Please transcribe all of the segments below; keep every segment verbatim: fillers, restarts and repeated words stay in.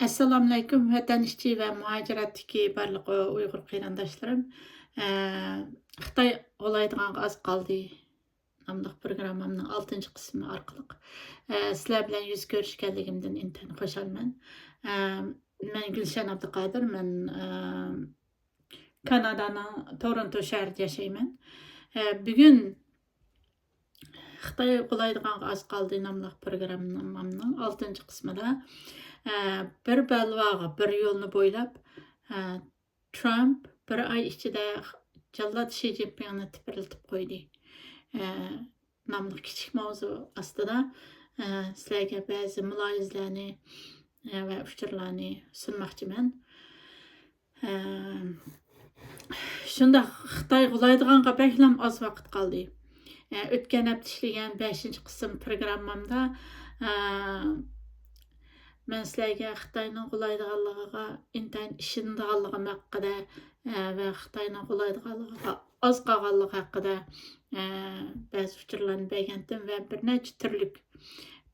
ئەسسالامۇئەلەيكۇم، ۋەتەن ئىچى ۋە مۇھاجىرەتتىكى بارلىق ئۇيغۇر قېرىنداشلىرىم. ئە، خىتاي غۇلايدىغانغا ئاز قالدى ناملىق پروگراممامنىڭ ئالتىنچى قىسمى ئارقىلىق، ئە، سىلەر بىلەن يۈز كۆرۈشكەنلىكىمدىن ئىنتايىن خۇشالمەن. ئە، مەن گۈلشەن ئابدۇقادىر، مەن، ئە، كانادانىڭ تورونتو شەھىرىدە ياشايمەن. ئە، بۈگۈن خىتاي غۇلايدىغانغا ئاز قالدى ناملىق پروگراممامنىڭ ئالتىنچى قىسمىدا، ئە، بىر بەلباغ بىر يولنى بويلاپ، ئە، ترامپ بىر ئاي ئىچىدە جاللات شى جىنپىڭنى تىپىرلىتىپ قويدى، ئە، ناملىق كىچىك ماۋزۇ ئاستىدا، ئە، سىلەرگە بەزى مۇلاھىزىلەرنى، ئە، ۋە ئۇچۇرلارنى سۇنماقچىمەن. ئە، شۇنداق، خىتاي غۇلايدىغانغا بەكلا ئاز ۋاقىت قالدى. ئە، ئۆتكەن ھەپتە ئىشلىگەن بەشىنچى قىسىم پروگراممامدا، ئە، مەن سىلەرگە خىتاينىڭ غۇلايدىغانلىقىغا ئىنتايىن ئىشىنىدىغانلىقىم ھەققىدە، ئە، ۋە خىتاينىڭ غۇلايدىغانلىقىغا ئاز قالغانلىقى ھەققىدە، ئە، بەزى ئۇچۇرلارنى بەرگەنتىم ۋە بىر نەچچە تۈرلۈك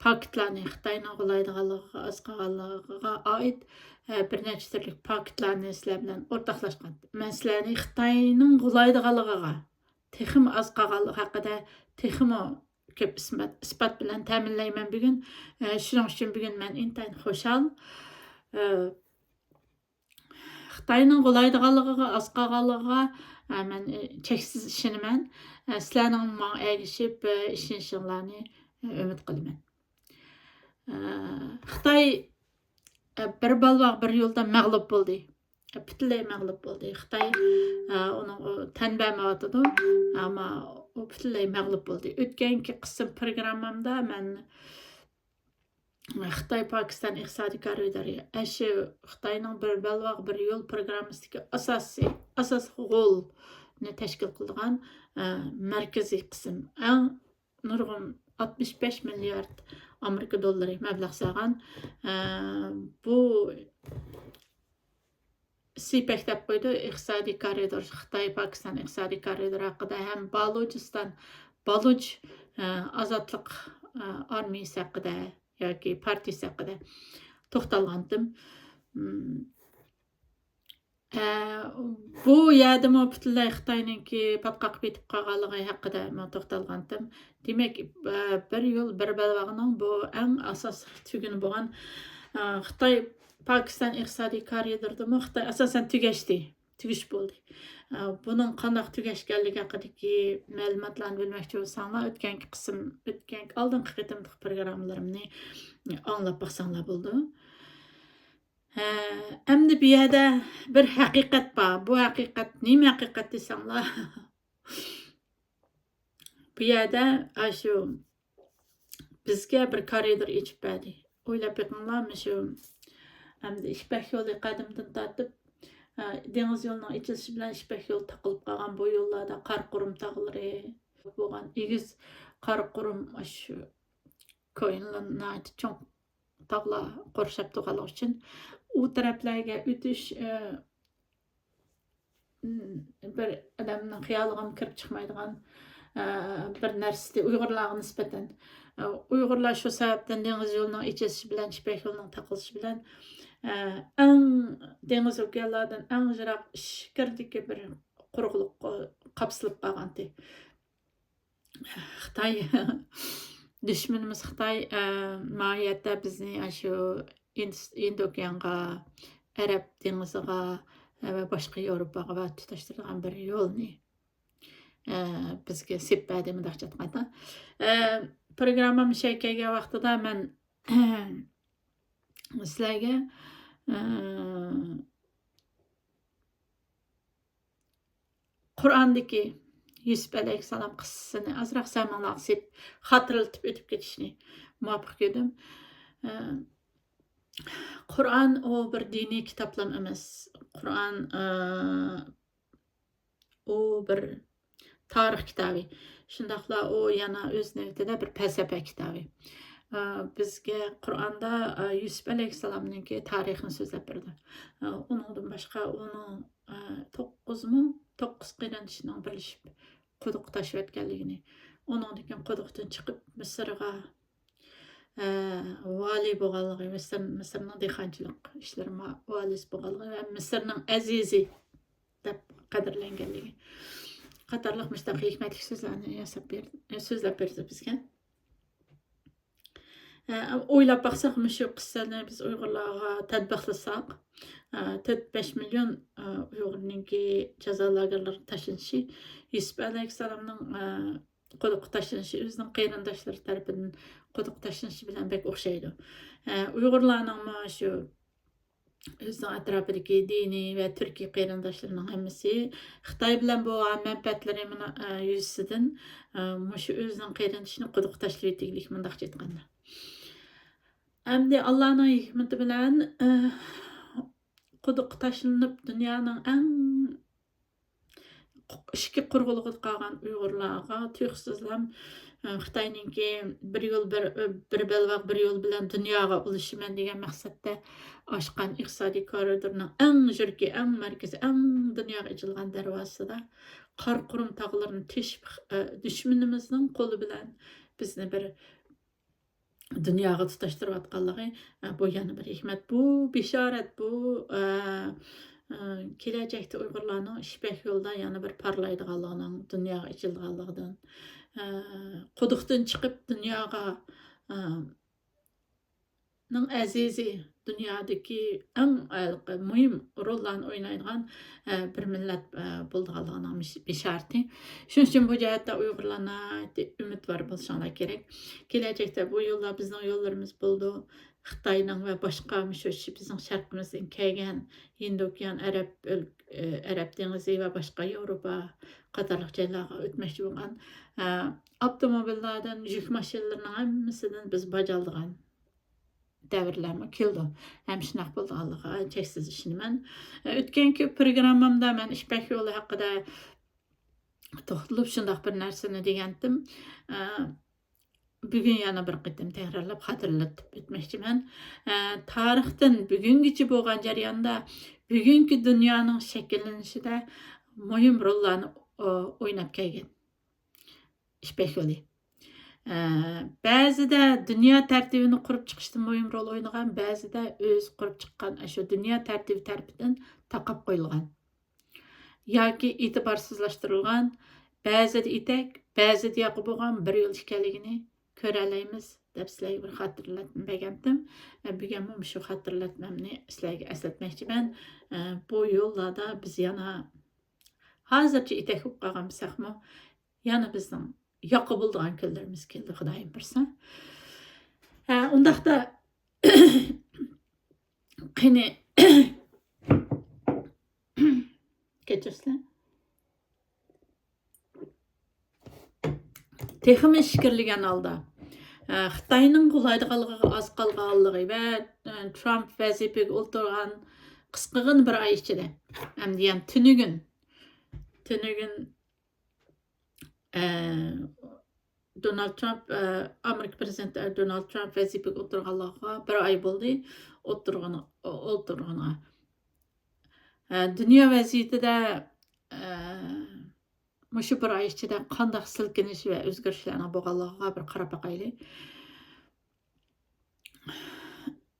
پاكىتلارنى، خىتاينىڭ غۇلايدىغانلىقىغا، ئاز قالغانلىقىغا ئائىت، ئە، بىر نەچچە تۈرلۈك پاكىتلارنى سىلەر بىلەن ئورتاقلاشقان. مەن سىلەرنى خىتاينىڭ غۇلايدىغانلىقىغا، تېخىمۇ ئاز قالغانلىقى ھەققىدە تېخىمۇ كۆپ ئىسپات، ئىسپات بىلەن تەمىنلەيمەن بۈگۈن. ئە، شۇنىڭ ئۈچۈن بۈگۈن مەن ئىنتايىن خۇشال. ئە، خىتاينىڭ غۇلايدىغانلىقىغا، ئاز قالغانلىقىغا، ئە، مەن، ئە، چەكسىز ئىشىنىمەن. ئە، سىلەرنىڭ ماڭا ئەگىشىپ، ئە، ئىشىنىشىڭلارنى، ئە، ئۈمىد قىلىمەن. ئە، خىتاي، ئە، بىر بەلباغ بىر يولدا مەغلۇپ بولدى. ئە، پۈتۈنلەي مەغلۇپ بولدى. خىتاي، ئە، ئۇنىڭ، ئۇ تەن بەرمەيۋاتىدۇ. ئەمما ئۇ پۈتۈنلەي مەغلۇپ بولدى. ئۆتكەنكى قىسىم پروگراممامدا مەن خىتاي پاكىستان ئىقتىسادىي كارىدورى، ئاشۇ خىتاينىڭ بىر بەلباغ بىر يول پروگراممىسىدىكى ئاساسىي، ئاساسلىق غولنى تەشكىل قىلىدىغان، ئە، مەركىزىي قىسىم، ئەڭ نۇرغۇن ئاتمىش بەش مىليارد ئامېرىكا دوللىرى مەبلەغ سالغان، ئە، بۇ سىپەك دەپ قويىدۇ، ئىقتىسادىي كارىدور، خىتاي پاكىستان ئىقتىسادىي كارىدورى ھەققىدە ھەم بالۇچىستان، بالۇچ، ئە، ئازادلىق، ئە، ئارمىيىسى ھەققىدە ياكى پارتىيىسى ھەققىدە توختالغانتىم. ئە، بۇ يەردىمۇ پۈتۈنلەي خىتاينىڭكى پاتقاق پېتىپ قالغانلىقى ھەققىدە مەن توختالغانتىم. دېمەك، ئە، بىر يول، بىر بەلباغنىڭ بۇ ئەڭ ئاساسلىق تۈگۈنى بولغان، ئە، خىتاي پاكىستان ئىقتىسادىي كارىدورىدىمۇ خىتاي ئاساسەن تۈگەشتى، تۈگىشىپ بولدى. ئە، بۇنىڭ قانداق تۈگەشكەنلىكى ھەققىدىكى مەلۇماتلارنى بىلمەكچى بولساڭلار، ئۆتكەنكى قىسىم، ئۆتكەنكى ئالدىنقى قېتىملىق پروگراممىلىرىمنى ئاڭلاپ باقساڭلار بولىدۇ. ھە، ئەمدى بۇ يەردە بىر ھەقىقەت بار. بۇ ھەقىقەت نېمە ھەقىقەت دېسەڭلار، بۇ يەردە ئاشۇ بىزگە بىر كارىدور ئېچىپ بەردى. ئويلاپ بېقىڭلار، مۇشۇ ئەمدى يىپەك يولى قەدىمدىن تارتىپ، ئە، دېڭىز يولىنىڭ ئېچىلىشى بىلەن يىپەك يولى تاقىلىپ قالغان بۇ يوللاردا قارا قۇرۇم تاغلىرى بولغان، ئېگىز قارا قۇرۇم، ئاشۇ كوينلان ناھايىتى چوڭ تاغلار قورشاپ تۇرغانلىقى ئۈچۈن ئۇ تەرەپلەرگە ئۆتۈش، ئە، بىر ئادەمنىڭ خىيالىغىمۇ كىرىپ چىقمايدىغان، ئە، بىر نەرسىدى ئۇيغۇرلارغا نىسبەتەن. ئە، ئۇيغۇرلار شۇ سەۋەبتىن دېڭىز يولىنىڭ ئېچىلىشى بىلەن، يىپەك يولىنىڭ تاقىلىشى بىلەن، ئە، ئەڭ دېڭىز ئوكيانلاردىن ئەڭ يىراق ئىچكىرىدىكى بىر قۇرۇقلۇققا قاپسىلىپ قالغانتى. خىتاي، دۈشمىنىمىز خىتاي، ئە، ماھىيەتتە بىزنى ئاشۇ ئىندىس-، ھىند ئوكيانغا، ئەرەب دېڭىزىغا، ئە، ۋە باشقا ياۋروپاغا ۋە تۇتاشتۇرىدىغان بىر يولنى، ئە، بىزگە سېلىپ بەردى، مۇنداقچە ئېيتقاندا. ئە، پروگراممام مۇشۇ يەرگە كەلگەن ۋاقتىدا مەن سىلەرگە، ئە، قۇرئاندىكى يۈسۈپ ئەلەيھىسسالام قىسسىسىنى ئازراق سەمىڭلارغا سېلىپ، خاتىرىلىتىپ ئۆتۈپ كېتىشنى مۇۋاپىق كۆردۈم. ئە، قۇرئان ئۇ بىر دىنىي كىتابلام ئەمەس. قۇرئان، ئە، ئۇ بىر تارىخ كىتابى. شۇنداقلا ئۇ يەنە ئۆز نۆۋىتىدە بىر پەلسەپە كىتابى. ئە، بىزگە قۇرئاندا، ئە، يۈسۈپ ئەلەيھىسسالامنىڭكى تارىخىنى سۆزلەپ بېرىدۇ. ئە، ئۇنىڭدىن باشقا ئۇنىڭ، ئە، توققۇزمۇ، توققۇز قېرىندىشىنىڭ بىرلىشىپ قۇدۇققا تاشىۋەتكەنلىكىنى، ئۇنىڭدىن كېيىن قۇدۇقتىن چىقىپ مىسىرغا، ئە، ۋالىي بولغانلىقى، مىسىر، مىسىرنىڭ دېھقانچىلىق ئىشلىرى ما-، ۋالىيسى بولغانلىقى ۋە مىسىرنىڭ ئەزىزى دەپ قەدىرلەنگەنلىكى قاتارلىق مۇشۇنداق ھېكمەتلىك سۆزلەرنى ياساپ بېرىپ، سۆزلەپ بېرىدۇ بىزگە. ئە، ئويلاپ باقساق، مۇشۇ قىسسىنى بىز ئۇيغۇرلارغا تەتبىقلىساق، ئە، تۆت، بەش مىليون، ئە، ئۇيغۇرنىڭكى جازا لاگېرلىرىغا تاشلىنىشى، يۈسۈپ ئەلەيھىسسالامنىڭ، ئە، قۇدۇققا تاشلىنىشى، ئۆزىنىڭ قېرىنداشلىرى تەرىپىدىن قۇدۇققا تاشلىنىشى بىلەن بەك ئوخشايدۇ. ئە، ئۇيغۇرلارنىڭمۇ شۇ ئۆزىنىڭ ئەتراپىدىكى دىنىي ۋە تۈركىي قېرىنداشلىرىنىڭ ھەممىسى خىتاي بىلەن بولغان مەنپەئەتلىرى مۇنا-، ئە، يۈزىسىدىن، ئە، مۇشۇ ئۆزىنىڭ قېرىندىشىنى قۇدۇققا تاشلىۋېتىگلىك، مۇنداقچە ئېيتقاندا. ئەمدى ئاللانىڭ ھېكمىتى بىلەن، ئە، قۇدۇققا تاشلىنىپ، دۇنيانىڭ ئەڭ ئىچكى قۇرغۇلۇقىدا قالغان ئۇيغۇرلارغا تۇيۇقسىزلا، ئە، خىتاينىڭكى بىر يول بىر، بىر بەلباغ بىر يول بىلەن دۇنياغا ئۇلىشىمەن دېگەن مەقسەتتە ئاچقان ئىقتىسادىي كورىدورنىڭ ئەڭ يۈرىكى، ئەڭ مەركىزى، ئەڭ دۇنياغا ئېچىلغان دەرۋازىسىدا قارا قۇرۇم تاغلىرىنى تېشىپ، ئە، دۈشمىنىمىزنىڭ قولى بىلەن بىزنى بىر دۇنياغا تۇتاشتۇرۇۋاتقانلىقى، ئە، بۇ يەنە بىر ھېكمەت. بۇ بېشارەت، بۇ، ئە، ئە، كېلەچەكتە ئۇيغۇرلارنىڭ يىپەك يولىدا يەنە بىر پارلايدىغانلىقىنىڭ، دۇنياغا ئېچىلىدىغانلىقىدىن، ئە، قۇدۇقتىن چىقىپ دۇنياغا، ئە، نىڭ ئەزىزى، دۇنيادىكى ئەڭ ھېلىقى مۇھىم روللارنى ئوينايدىغان، ئە، بىر مىللەت، ئە، بولىدىغانلىقىنىڭ بېش-، بېشارىتى. شۇنىڭ ئۈچۈن بۇ جەھەتتە ئۇيغۇرلار ناھايىتى ئۈمىدۋار بولۇشۇڭلار كېرەك. كېلەچەكتە بۇ يوللار بىزنىڭ يوللىرىمىز بولىدۇ. خىتاينىڭ ۋە باشقا مۇشۇ بىزنىڭ شەرقىمىزدىن كەلگەن ھىندى ئوكيان، ئەرەب ئۆل-، ئەرەب دېڭىزى ۋە باشقا ياۋروپا قاتارلىق جايلارغا ئۆتمەكچى بولغان، ئە، ئاپتوموبىللاردىن، يۈك ماشىنىلىرىنىڭ ھەممىسىدىن بىز باج ئالىدىغان دەۋرلەرمۇ كېلىدۇ. ھەم شۇنداق بولىدىغانلىقىغا چەكسىز ئىشىنىمەن. ئە، ئۆتكەنكى پروگراممامدا مەن يىپەك يولى ھەققىدە توختىلىپ شۇنداق بىر نەرسىنى دېگەنتىم. ئە، بۈگۈن يەنە بىر قېتىم تەكرارلاپ خاتىرىلىتىپ ئۆتمەكچىمەن. ئە، تارىختىن بۈگۈنگىچە بولغان جەرياندا بۈگۈنكى دۇنيانىڭ شەكىللىنىشىدە مۇھىم روللارنى، ئو-، ئويناپ كەلگەن يىپەك يولى. ئە، بەزىدە دۇنيا تەرتىپىنى قۇرۇپ چىقىشتا مۇھىم رول ئوينىغان، بەزىدە ئۆزى قۇرۇپ چىققان ئاشۇ دۇنيا تەرتىپى تەرىپىدىن تاقاپ قويۇلغان ياكى ئېتىبارسىزلاشتۇرۇلغان، بەزىدە يېتەك، بەزىدە ياقا بولغان بىر يول ئىكەنلىكىنى كۆرەلەيمىز دەپ سىلەرگە بىر خاتىرىلەتمە بەرگەنتىم. ئە، بۈگۈنمۇ مۇشۇ خاتىرىلەتمەمنى سىلەرگە ئەسلەتمەكچىمەن. ئە، بۇ يوللاردا بىز يەنە ھازىرچە يېتەك بولۇپ قالغان بولساقمۇ، يەنە بىزنىڭ ياقا بولىدىغان كۈنلىرىمىز كېلىدۇ، خۇدايىم بۇيرۇسا. ھە، ئۇنداقتا قېنى، كەچۈرسىلەر. تېخىمۇ ئىچكىرىلىگەن ھالدا، ئە، خىتاينىڭ غۇلايدىغانلىقىغا ئاز قالغانلىقى ۋە، ئە، ترامپ ۋەزىپىگە ئولتۇرغان قىسقىغىنە بىر ئاي ئىچىدە، ئەمدى يەنە تۈنۈگۈن، تۈنۈگۈن، ئە، دونالد ترامپ، ئە، ئامېرىكا پرېزىدېنتى دونالد ترامپ ۋەزىپىگە ئولتۇرغانلىقىغا بىر ئاي بولدى، ئولتۇرغىنى، ئولتۇرغىنىغا. ئە، دۇنيا ۋەزىيىتىدە، ئە، مۇشۇ بىر ئاي ئىچىدە قانداق سىلكىنىش ۋە ئۆزگىرىشلەرنىڭ بولغانلىقىغا بىر قاراپ باقايلى.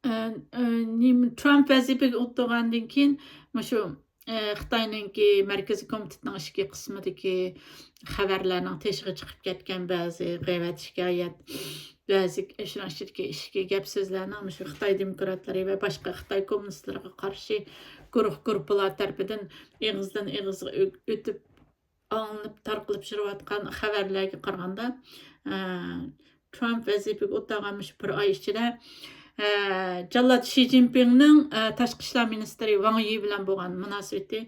ئە، ئە، نېمە، ترامپ ۋەزىپىگە ئولتۇرغاندىن كېيىن، مۇشۇ، ئە، خىتاينىڭكى مەركىزىي كومىتېتنىڭ ئىچكى قىسمىدىكى خەۋەرلەرنىڭ تېشىغا چىقىپ كەتكەن بەزى غەيۋەت شىكايەت، بەزى شۇنىڭ ئىچىدىكى ئىچكى گەپ سۆزلەرنىڭ مۇشۇ خىتاي دېموكراتلىرى ۋە باشقا خىتاي كوممۇنىستلىرىغا قارشى گۇرۇھ گۇرۇپپىلار تەرىپىدىن ئېغىزدىن ئېغىزغا ئۆ-، ئۆتۈپ، ئاڭلىنىپ تارقىلىپ يۈرۈۋاتقان خەۋەرلەرگە قارىغاندا، ئە، ترامپ ۋەزىپىگە ئولتۇرغان مۇشۇ بىر ئاي ئىچىدە، ئە، جاللات شى جىنپىڭنىڭ، ئە، تاشقى ئىشلار مىنىستىرى ۋاڭ يى بىلەن بولغان مۇناسىۋىتى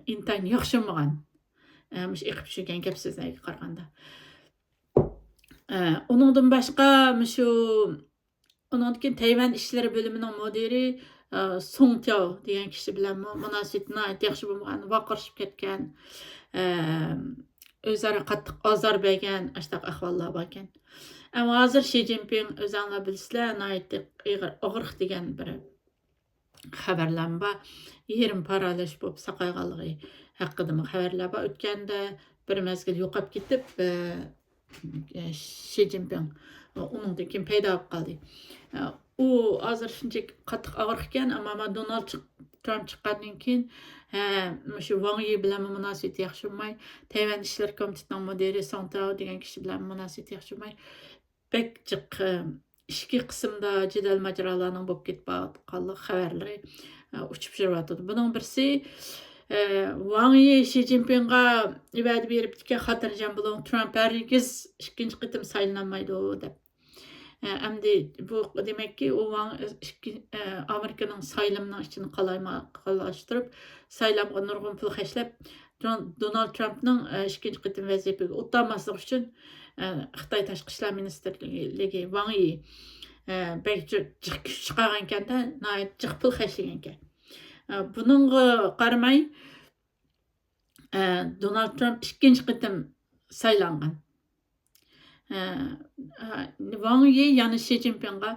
ئىنتايىن ياخشى بولمىغان. ئە، مۇشۇ ئېقىپ چۈشكەن گەپ سۆزلەرگە قارىغاندا. ئە، ئۇنىڭدىن باشقا مۇشۇ ئۇنىڭدىن كېيىن تەيۋەن ئىشلىرى بۆلۈمىنىڭ مۇدىرى، ئە، سۇڭ تياۋ دېگەن كىشى بىلەنمۇ مۇناسىۋىتى ناھايىتى ياخشى بولمىغان، ۋارقىرىشىپ كەتكەن، ئە، ئۆزئارا قاتتىق ئازار بەرگەن، ئاشۇنداق ئەھۋاللار باركەن. ئەمما ھازىر شى جىنپىڭ، ئۆزەڭلار بىلىسىلەر، ناھايىتى ئېغىر ئاغرىق دېگەن بىر خەۋەرلەرمۇ بار. يېرىم پارالىچ بولۇپ ساقايغانلىقى ھەققىدىمۇ خەۋەرلەر بار. ئۆتكەندە بىر مەزگىل يوقاپ كېتىپ، ئە، شى جىنپىڭ ئۇنىڭدىن كېيىن پەيدا بولۇپ قالدى. ئۇ ھازىر شۇنچە قاتتىق ئاغرىق ئىكەن، ئەمما مانا دونالد چىق-، ترامپ چىققاندىن كېيىن، ھە، مۇشۇ ۋاڭ يى بىلەنمۇ مۇناسىۋىتى ياخشى بولماي، تەيۋەن ئىشلىرى كومىتېتىنىڭ مۇدىرى سۇڭ تاۋ دېگەن كىشى بىلەن مۇناسىۋىتى ياخشى بولماي، بەك جىق، ئىچكى قىسىمدا جېدەل ماجىرالارنىڭ بولۇپ كېتىپ بارغانلىق خەۋەرلىرى، ئۇچۇپ يۈرۈۋاتىدۇ. بۇنىڭ بىرسى، ۋاڭ يى شى جىنپىڭغا ۋەدە بېرىپتىكەن، خاتىرجەم بولۇڭ، ترامپ ھەرگىز ئىككىنچى قېتىم سايلىنالمايدۇ، دەپ. ئەمدى بۇ دېمەككى، ئۇ ۋاڭ ئىككى-، ئامېرىكىنىڭ سايلىمىنىڭ ئىچىنى قالايمىقانلاشتۇرۇپ، سايلامغا نۇرغۇن پۇل خەجلەپ، دون-، دونالد ترامپنىڭ، ئىككىنچى قېتىم ۋەزىپىگە ئولتۇرماسلىقى ئۈچۈن، خىتاي تاشقى ئىشلار مىنىستىرلىكى ۋاڭ يى، بەك جىق، جىق كۈچ چىقارغانىكەندە، ناھايىتى جىق پۇل خەجلىگەنىكەن. بۇنىڭغا قارىماي، دونالد ترامپ ئىككىنچى قېتىم سايلانغان. ۋاڭ يى يەنە شى جىنپىڭغا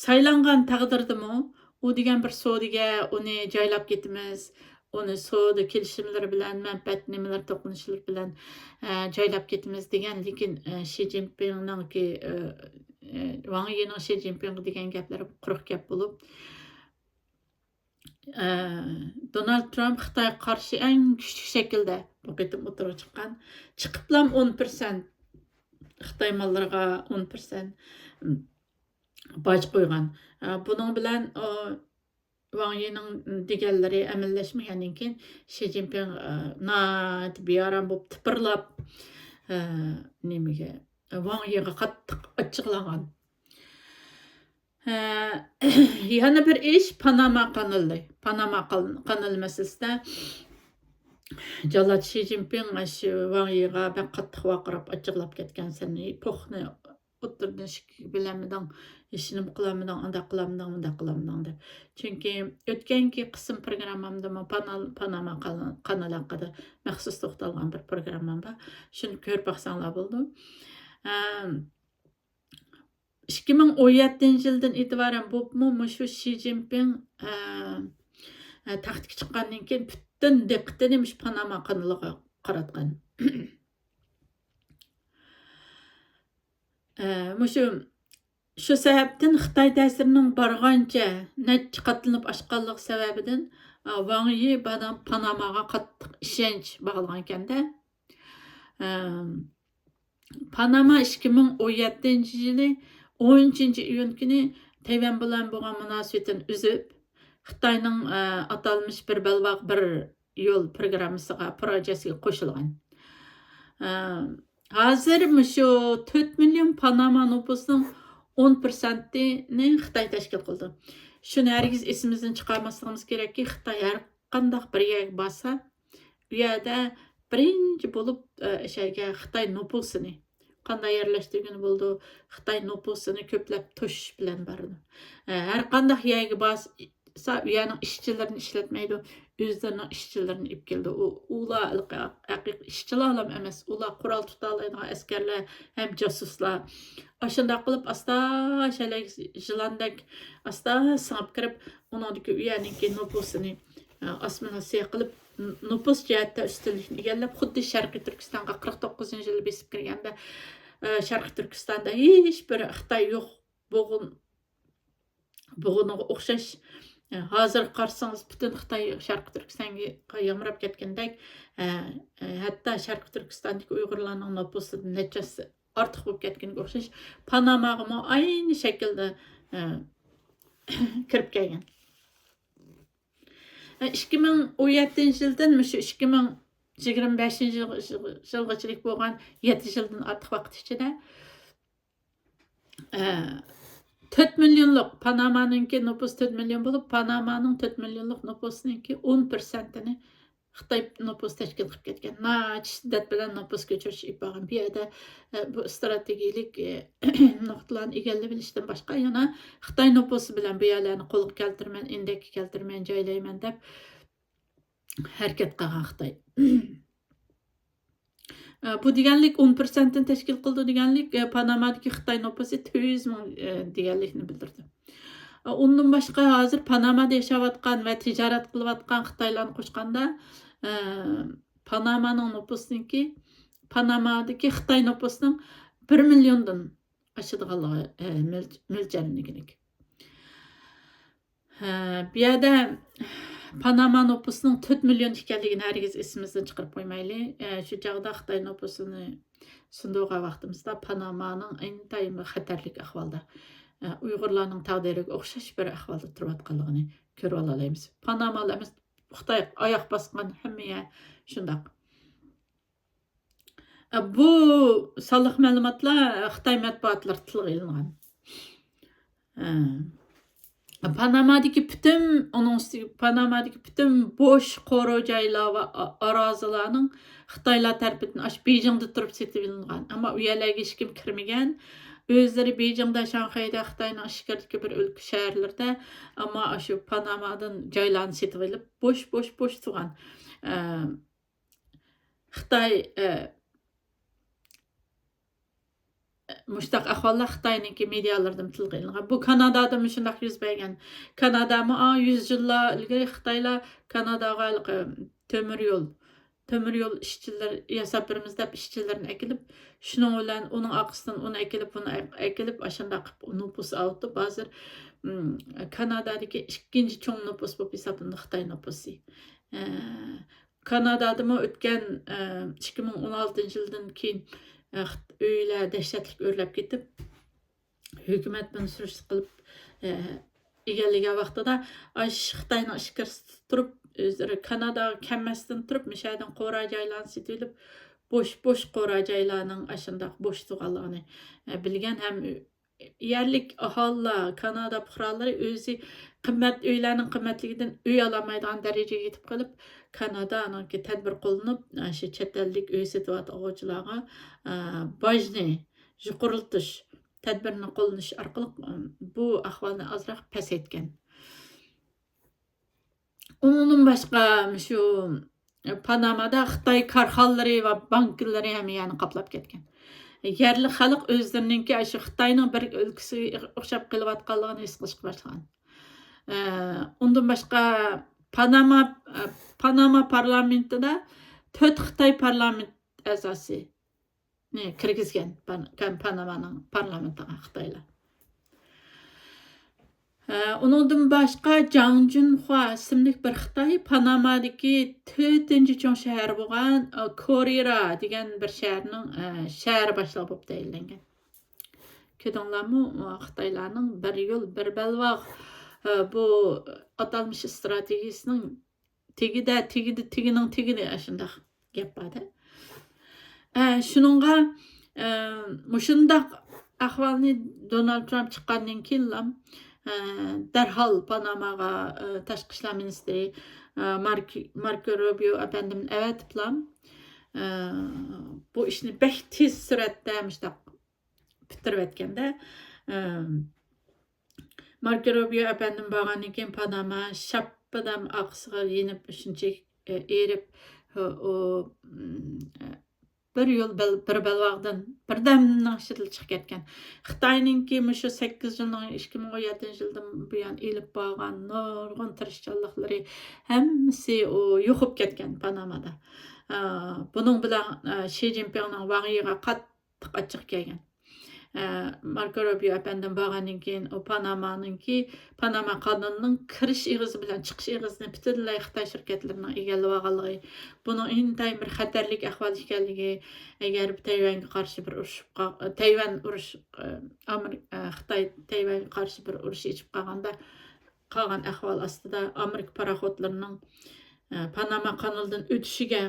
سايلانغان تەقدىردىمۇ، ئۇ دېگەن بىر سودىگەر، ئۇنى جايلاپ كېتىمىز، ئۇنى سودا كېلىشىملىرى بىلەن، مەنپەئەت نېمىلەر توقۇنۇشلىرى بىلەن، جايلاپ كېتىمىز دېگەن، لېكىن، شى جىنپىڭنىڭكى، ۋاڭ يىنىڭ شى جىنپىڭغا دېگەن گەپلىرى قۇرۇق گەپ بولۇپ، دونالد ترامپ خىتايغا قارشى ئەڭ كۈچلۈك شەكىلدە بۇ قېتىم ئوتتۇرىغا چىققان. چىقىپلام ئون پىرسەنت، خىتاي ماللىرىغا ئون پىرسەنت باج قويغان. بۇنىڭ بىلەن، ۋاڭ يىنىڭ دېگەنلىرى ئەمەلىيلەشمىگەندىن كېيىن، شى جىنپىڭ، ناھايىتى بىئارام بولۇپ، تىپىرلاپ، نېمىگە، ۋاڭ يىغا قاتتىق ئاچچىقلانغان. ھە، يەنە بىر ئىش، پاناما قانىلى. پاناما قان-، قانىلى مەسىلىسىدە جاللات شى جىنپىڭ شۇ ۋاڭ يىغا بەك قاتتىق ۋارقىراپ، ئاچچىقلاپ كەتكەن، سەن پوخنى ئوتتۇرىدىن ئىشىك بىلەنمىدىڭ، ھېچنېمە قىلالمىدىڭ، ئانداق قىلالمىدىڭ، مۇنداق قىلالمىدىڭ دەپ. چۈنكى ئۆتكەنكى قىسىم پروگراممامدىمۇ پانال-، پاناما قان-، قانىلى ھەققىدە مەخسۇس توختالغان بىر پروگراممام بار. شۇنى كۆرۈپ باقساڭلار بولىدۇ. ئەم، ئىككى مىڭ ئون يەتتىنچى يىلدىن ئېتىبارەن بولۇپمۇ مۇشۇ شى جىنپىڭ، ئە، ئە، تەختكە چىققاندىن كېيىن پۈتۈن دىققىتىنى مۇشۇ پاناما قانىلىغا قاراتقان. ئە، مۇشۇ، شۇ سەۋەبتىن خىتاي تەسىرىنىڭ بارغانچە نەچچە قاتلىنىپ ئاشقانلىقى سەۋەبىدىن، ئە، ۋاڭ يى بادام پاناماغا قاتتىق ئىشەنچ باغلىغانىكەندە. ئە، پاناما ئىككى مىڭ ئون يەتتىنچى يىلى ئون ئۈچىنچى ئىيۇن كۈنى تەيۋەن بىلەن بولغان مۇناسىۋىتىنى ئۈزۈپ، خىتاينىڭ، ئە، ئاتالمىش بىر بەلباغ بىر يول پروگراممىسىغا، پروژېسىگە قوشۇلغان. ئە، ھازىر مۇشۇ تۆت مىليون پاناما نوپۇسنىڭ ئون پىرسەنتىنى خىتاي تەشكىل قىلىدۇ. شۇنى ھەرگىز ئېسىمىزدىن چىقارماسلىقىمىز كېرەككى، خىتاي ھەر قانداق بىر يەرگە بارسا، ئۇ يەردە بىرىنچى بولۇپ، ئە، شەرگە خىتاي نوپۇسىنى قانداق يەرلەشتۈرگىلى بولىدۇ؟ خىتاي نوپۇسىنى كۆپلەپ توشۇش بىلەن بارىدۇ. ئە، ھەر قانداق يەرگە بارسا، ئۇ يەرنىڭ ئىشچىلىرىنى ئىشلەتمەيدۇ، ئۆزلىرىنىڭ ئىشچىلىرىنى ئېلىپ كېلىدۇ. ئۇ، ئۇلار ھەقىقىي ئىشچىلارلا ئەمەس، ئۇلار قورال تۇتالايدىغان ئەسكەرلەر ھەم جاسۇسلار. ئاشۇنداق قىلىپ ئاستا شەلەك يىلاندەك ئاستا سىڭىپ كىرىپ، ئۇنىڭدىكى ئۇ يەرنىڭكى نوپۇسىنى، ئە، ئاسسىمىلياتسىيە قىلىپ، ن-، نوپۇس جەھەتتە ئۈستۈنلۈكنى ئىگىلەپ، خۇددى شەرقىي تۈركىستانغا قىرىق توققۇزىنچى يىلى بېسىپ كىرگەندە، ئە، شەرقىي تۈركىستاندا ھېچ بىر خىتاي يوق بولغىنىغا ئوخشاش، ئە، ھازىر قارىسىڭىز پۈتۈن خىتاي شەرقىي تۈركىستانغا يامراپ كەتكەندەك، ئە، ئە، ھەتتا شەرقىي تۈركىستاندىكى ئۇيغۇرلارنىڭ نوپۇسىدىن نەچچە ھەسسە ئارتۇق بولۇپ كەتكىنىگە ئوخشاش، پاناماغىمۇ ئاينى شەكىلدە، ئە، كىرىپ كەلگەن. ئىككى مىڭ ئون يەتتىنچى يىلدىن مۇشۇ ئىككى مىڭ يىگىرمە بەشىنچى يىلغىچىلىك بولغان يەتتە يىلدىن ئارتۇق ۋاقىت ئىچىدە، ئە، تۆت مىليونلۇق، پانامانىڭكى نوپۇسى تۆت مىليون بولۇپ، پانامانىڭ تۆت مىليونلۇق نوپۇسىنىڭكى ئون پىرسەنتىنى خىتاي نوپۇس تەشكىل قىلىپ كەتكەن. ناھايىتى شىددەت بىلەن نوپۇس كۆچۈرۈش ئېلىپ بارغان. بۇ يەردە، ئە، بۇ ئىستراتېگىيىلىك، ئە، نۇقتىلارنى ئىگىلىۋېلىشتىن باشقا يەنە خىتاي نوپۇسى بىلەن بۇ يەرلەرنى قولغا كەلتۈرىمەن، ئىندەككە كەلتۈرىمەن، جايلايمەن دەپ ھەرىكەت قىلغان خىتاي. ئە، بۇ دېگەنلىك ئون پىرسەنتنى تەشكىل قىلىدۇ دېگەنلىك، ئە، پانامادىكى خىتاي نوپۇسى تۆت يۈز مىڭ، ئە، دېگەنلىكنى بىلدۈردى. ئە، ئۇندىن باشقا ھازىر پانامادا ياشاۋاتقان ۋە تىجارەت قىلىۋاتقان خىتايلارنى قوشقاندا، ئە، پانامانىڭ نوپۇسىنىڭكى، پانامادىكى خىتاي نوپۇسىنىڭ بىر مىليوندىن ئاشىدىغانلىقى، ئە، مۆل-، مۆلچەرلىنگىنىدەك. ھە، بۇ يەردە پاناما نوپۇسىنىڭ تۆت مىليون ئىكەنلىكىنى ھەرگىز ئېسىمىزدىن چىقىرىپ قويمايلى. ئە، شۇ چاغدا خىتاي نوپۇسىنى سۇندۇرغان ۋاقتىمىزدا پانامانىڭ ئىنتايىن خەتەرلىك ئەھۋالدا، ئە، ئۇيغۇرلارنىڭ تەقدىرىگە ئوخشاش بىر ئەھۋالدا تۇرۇۋاتقانلىقىنى كۆرۈۋالالايمىز. پانامالا ئەمەس، خىتاي ئاياق باسقان ھەممە يەر شۇنداق. بۇ سانلىق مەلۇماتلار خىتاي مەتبۇئاتلىرىدا تىلغا ئېلىنغان. پانامادىكى پۈتۈن، ئۇنىڭ ئۈستىگە پانامادىكى پۈتۈن بوش قورۇ جايلار ۋە ئا-، ئارازىلارنىڭ خىتايلار تەرىپىدىن ئاشۇ بېيجىڭدا تۇرۇپ سېتىۋېلىنغان. ئەمما ئۇ يەرلەرگە ھېچكىم كىرمىگەن. ئۆزلىرى بېيجىڭدا، شاڭخەيدە، خىتاينىڭ ئىچكىرىدىكى بىر ئۆلكە شەھەرلىرىدە، ئەمما ئاشۇ پانامادىن جايلارنى سېتىۋېلىپ، بوش، بوش، بوش تۇرغان. ئە، خىتاي، ئە، مۇشۇنداق ئەھۋاللار خىتاينىڭكى مېدىيالىرىدىمۇ تىلغا ئېلىنغان. بۇ كانادادىمۇ شۇنداق يۈز بەرگەن. كانادامۇ، ئا، يۈز يىللار ئىلگىرى خىتايلار كاناداغا ھېلىقى تۆمۈر يول، تۆمۈر يول ئىشچىلىرى ياساپ بېرىمىز دەپ ئىشچىلىرىنى ئەكېلىپ، شۇنىڭ بىلەن ئۇنىڭ ئارقىسىدىن ئۇنى ئەكېلىپ، بۇنى ئەك-، ئەكېلىپ، ئاشۇنداق قىلىپ نوپۇس ئاۋۇتۇپ، ھازىر، م، كانادادىكى ئىككىنچى چوڭ نوپۇس بولۇپ ھېسابلىنىدۇ خىتاي نوپۇسى. ئە، كانادادىمۇ ئۆتكەن، ئە، ئىككى مىڭ ئون ئالتىنچى يىلدىن كېيىن، ئە، خىت-، ئۆيلەر دەھشەتلىك ئۆرلەپ كېتىپ، ھۆكۈمەت بۇنى سۈرۈشتە قىلىپ، ئە، ئىگىلىگەن ۋاقتىدا، ئاش خىتاينىڭ ئىچكىرىسىدە تۇرۇپ، ئۆزلىرى كاناداغا كەلمەستىن تۇرۇپ، مۇشۇ يەردىن قورا جايلارنى سېتىۋېلىپ، بوش، بوش قورا جايلارنىڭ ئاشۇنداق بوش تۇرغانلىقىنى، ئە، بىلگەن ھەم يەرلىك ئاھالىلەر، كانادا پۇقرالىرى ئۆزى قىممەت، ئۆيلەرنىڭ قىممەتلىكىدىن ئۆي ئالالمايدىغان دەرىجىگە يېتىپ قېلىپ، كانادانىڭكى تەدبىر قوللىنىپ، ئاشۇ چەت ئەللىك ئۆي سېتىۋاتقۇچىلارغا، ئە، باجنى يۇقىرىلىتىش تەدبىرىنى قوللىنىش ئارقىلىق، ئە، بۇ ئەھۋالنى ئازراق پەسەيتكەن. ئۇنىڭدىن باشقا، مۇشۇ پانامادا خىتاي كارخانىلىرى ۋە بانكىلىرى ھەممە يەرنى قاپلاپ كەتكەن. يەرلىك خەلق ئۆزلىرىنىڭكى ئاشۇ خىتاينىڭ بىر ئۆلكىسىگە ئوخشاپ قېلىۋاتقانلىقىنى ھېس قىلىشقا باشلىغان. ئە، ئۇندىن باشقا، پاناما، ئە، پاناما پارلامېنتىدا تۆت خىتاي پارلامېنت ئەزاسى نى كىرگۈزگەن پان-، كان-، پانامانىڭ پارلامېنتىغا خىتايلار. ھە، ئۇنىڭدىن باشقا جاڭ جۈنخۇا ئىسىملىك بىر خىتاي پانامادىكى تۆتىنچى چوڭ شەھەر بولغان، ئە، كورىرا دېگەن بىر شەھەرنىڭ، ئە، شەھەر باشلىقى بولۇپ تەيىنلەنگەن. كۆردۈڭلارمۇ؟ ئۇ خىتايلارنىڭ بىر يول، بىر بەلباغ، ئە، بۇ ئاتالمىش ئىستراتېگىيىسىنىڭ تېگىدە، تېگىدە، تېگىنىڭ تېگىدە ئاشۇنداق گەپ بار-دە. ئە، شۇنىڭغا، ئە، مۇشۇنداق ئەھۋالنى دونالد ترامپ چىققاندىن كېيىنلا، ئە، دەرھال پاناماغا، ئە، تاشقى ئىشلار مىنىستىرى، ئە، مارك-، ماركو روبىيو ئەپەندىمنى ئەۋەتىپلا، ئە، بۇ ئىشنى بەك تېز سۈرئەتتە مۇشۇنداق پۈتتۈرۈۋەتكەندە، ئە، ماركو روبىيو ئەپەندىم بارغاندىن كېيىن پاناما شاپپىدام ئارقىسىغا يېنىپ، شۇنچە، ئە، ئېرىپ، ئۇ، ئۇ، ئە، بىر يول بەل-، بىر بەلباغدىن بىردەمنىڭ ئىچىدىلا چىقىپ كەتكەن. خىتاينىڭكى مۇشۇ سەككىز يىلنىڭ، ئىككى مىڭ ئون يەتتىنچى يىلدىن بۇيان ئېلىپ بارغان نۇرغۇن تىرىشچانلىقلىرى ھەممىسى ئۇ يوقاپ كەتكەن پانامادا. ئا، بۇنىڭ بىلەن، ئا، شى جىنپىڭنىڭ ۋاڭ يىغا قاتتىق ئاچچىقى كەلگەن. ئە، ماركو روبىيو ئەپەندىم بارغاندىن كېيىن، ئۇ پانامانىڭكى، پاناما قانىلىنىڭ كىرىش ئېغىزى بىلەن چىقىش ئېغىزىنى پۈتۈنلەي خىتاي شىركەتلىرىنىڭ ئىگىلىۋالغانلىقى، بۇنىڭ ئىنتايىن بىر خەتەرلىك ئەھۋال ئىكەنلىكى، ئەگەر تەيۋەنگە قارشى بىر ئۇرۇش، تەيۋەن ئۇرۇش، ئامېرىكا، خىتاي تەيۋەنگە قارشى بىر ئۇرۇش ئېچىپ قالغاندا، قالغان ئەھۋال ئاستىدا ئامېرىكا پاراخوتلىرىنىڭ، ئە، پاناما قانىلىدىن ئۆتۈشىگە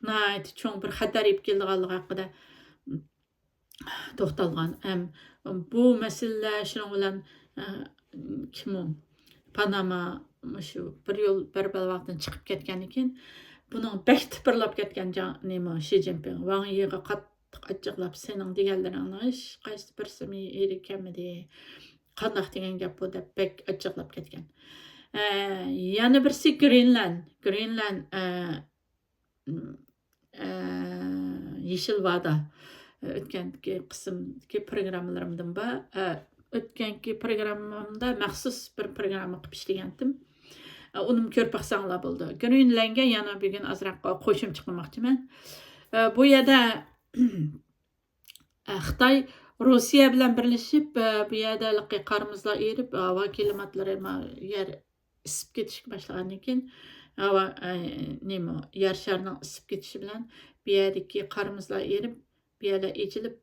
ناھايىتى چوڭ بىر خەتەر ئېلىپ كېلىدىغانلىقى ھەققىدە توختالغان. ھەم بۇ مەسىلىلەر شۇنىڭ بىلەن، ئە، كىم ئۇ؟ پاناما مۇشۇ بىر يول، بىر بەلباغدىن چىقىپ كەتكەندىن كېيىن، بۇنىڭ بەك تىپىرلاپ كەتكەن جاڭ-، نېمە، شى جىنپىڭ، ۋاڭ يىغا قاتتىق ئاچچىقلاپ، سېنىڭ دېگەنلىرىڭنىڭ ھېچ قايسى بىرسىمۇ يېرىگە كەلمىدى. قانداق دېگەن گەپ بۇ دەپ بەك ئاچچىقلاپ كەتكەن. ئە، يەنە بىرسى گرېنلاند. گرېنلاند، ئە، ئە، يېشىل ۋادا. ئۆتكەنكى قىسىمدىكى پروگراممىلىرىمدىن بار. ئە، ئۆتكەنكى پروگراممامدا مەخسۇس بىر پروگرامما قىلىپ ئىشلىگەنتىم. ئە، ئۇنىمۇ كۆرۈپ باقساڭلار بولىدۇ. گرېنلاندغا يەنە بۈگۈن ئازراق قوشۇمچە قىلماقچىمەن. ئە، بۇ يەردە ئە، خىتاي روسىيە بىلەن بىرلىشىپ، ئە، بۇ يەردە ھېلىقى قار مۇزلار ئېرىپ، ھاۋا كىلىماتلىرى، ما-، يەر ئىسسىپ كېتىشكە باشلىغاندىن كېيىن، ھاۋا، ئە، نېمە، يەر شارىنىڭ ئىسسىپ كېتىشى بىلەن بۇ يەردىكى قار مۇزلار ئېرىپ، بۇ يەرلەر ئېچىلىپ،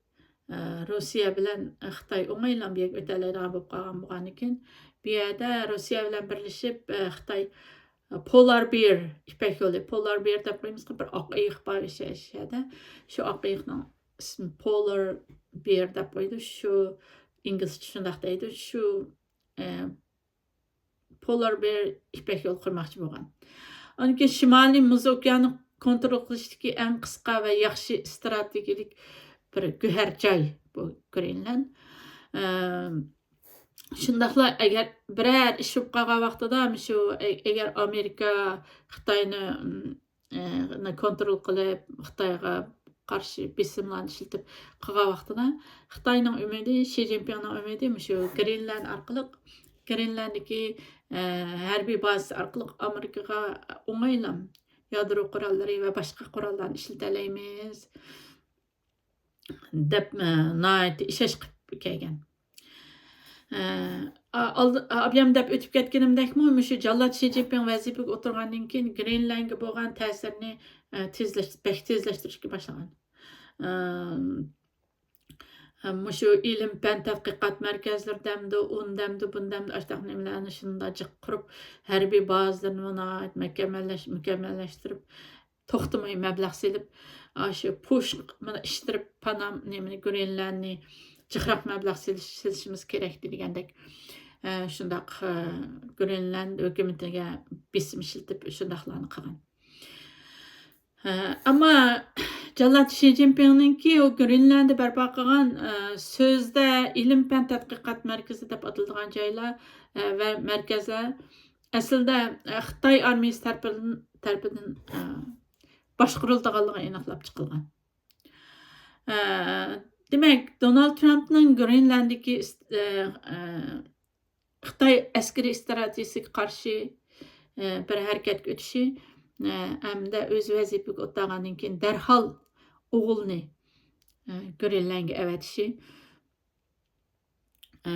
ئە، روسىيە بىلەن خىتاي ئوڭايلا بۇ يەرگە ئۆتەلەيدىغان بولۇپ قالغان بولغاندىن كېيىن، بۇ يەردە روسىيە بىلەن بىرلىشىپ، ئە، خىتاي، ئە، پولار بېر، يىپەك يولى، پولار بېر دەپ قويىمىزغۇ، بىر ئاق ئېيىق بار شۇ يەردە. شۇ ئاق ئېيىقنىڭ ئىسمى پولار بېر دەپ قويىدۇ. شۇ ئىنگلىزچە شۇنداق دەيدۇ. شۇ، ئە، پولار بېر يىپەك يولى قۇرماقچى بولغان. ئاندىن كېيىن شىمالىي مۇز ئوكيانى كونترول قىلىشتىكى ئەڭ قىسقا ۋە ياخشى ئىستراتېگىيەلىك بىر گۆھەر جاي بۇ گرېنلاند. ئە، شۇنداقلا ئەگەر بىرەر ئىش بولۇپ قالغان ۋاقتىدا، مۇشۇ ئە-، ئەگەر ئامېرىكا خىتاينى، ئىم، ئە، نى كونترول قىلىپ، خىتايغا قارشى بېسىملارنى ئىشلىتىپ قىلغان ۋاقتىدا، خىتاينىڭ ئۈمىدى، شى جىنپىڭنىڭ ئۈمىدى مۇشۇ گرېنلاند ئارقىلىق، گرېنلانددىكى، ئە، ھەربىي بازىسى ئارقىلىق ئامېرىكىغا ئوڭايلا يادرو قوراللىرى ۋە باشقا قوراللارنى ئىشلىتەلەيمىز دەپ، ئە، ناھايىتى ئىشەنچ قىلىپ كەلگەن. ئە، ئا-، ئالدى-، ئابيام دەپ ئۆتۈپ كەتكىنىمدەكمۇ، مۇشۇ جاللات شى جىنپىڭ ۋەزىپىگە ئولتۇرغاندىن كېيىن گرېنلاندغا بولغان تەسىرىنى، ئە، تېزلەش-، بەك تېزلەشتۈرۈشكە باشلىغان. ئە، مۇشۇ ئىلىم-پەن تەتقىقات مەركەزلىرى دەمدۇ، ئۇن دەمدۇ، بۇن دەمدۇ، ئاشۇنداق نېمىلەرنى شۇنداق جىق قۇرۇپ، ھەربىي بازىلىرىنى ناھايىتى مۇكەممەللەش-، مۇكەممەللەشتۈرۈپ، توختىماي مەبلەغ سېلىپ، ئاشۇ پۇش، مانا، ئىشتىرىپ، پانام، نېمىنى، گرېنلاندنى جىقراق مەبلەغ سېلىش-، سېلىشىمىز كېرەكتى دېگەندەك، ئە، شۇنداق، ئە، گرېنلاند ھۆكۈمىتىگە بېسىم ئىشلىتىپ، شۇنداقلارنى قىلغان. ئە، ئەمما جاللات شى جىنپىڭنىڭكى ئۇ گرېنلانددا بەرپا قىلغان، ئە، سۆزدە ئىلىم-پەن تەتقىقات مەركىزى دەپ ئاتىلىدىغان جايلار، ئە، ۋە مەركەزلەر ئەسلىدە، ئە، خىتاي ئارمىيىسى تەرىپىدىن، تەرىپىدىن، ئە، باشقۇرۇلىدىغانلىقى ئېنىقلاپ چىقىلغان. ئە، دېمەك، دونالد ترامپنىڭ گرېنلانددىكى ئىس-، ئە، ئە، خىتاي ئەسكىرىي ئىستراتېگىيىسىگە قارشى، ئە، بىر ھەرىكەتكە ئۆتۈشى، ئە، ھەمدە ئۆزى ۋەزىپىگە ئولتۇرغاندىن كېيىن دەرھال ئوغلىنى، ئە، گرېنلاندغا ئەۋەتىشى، ئە،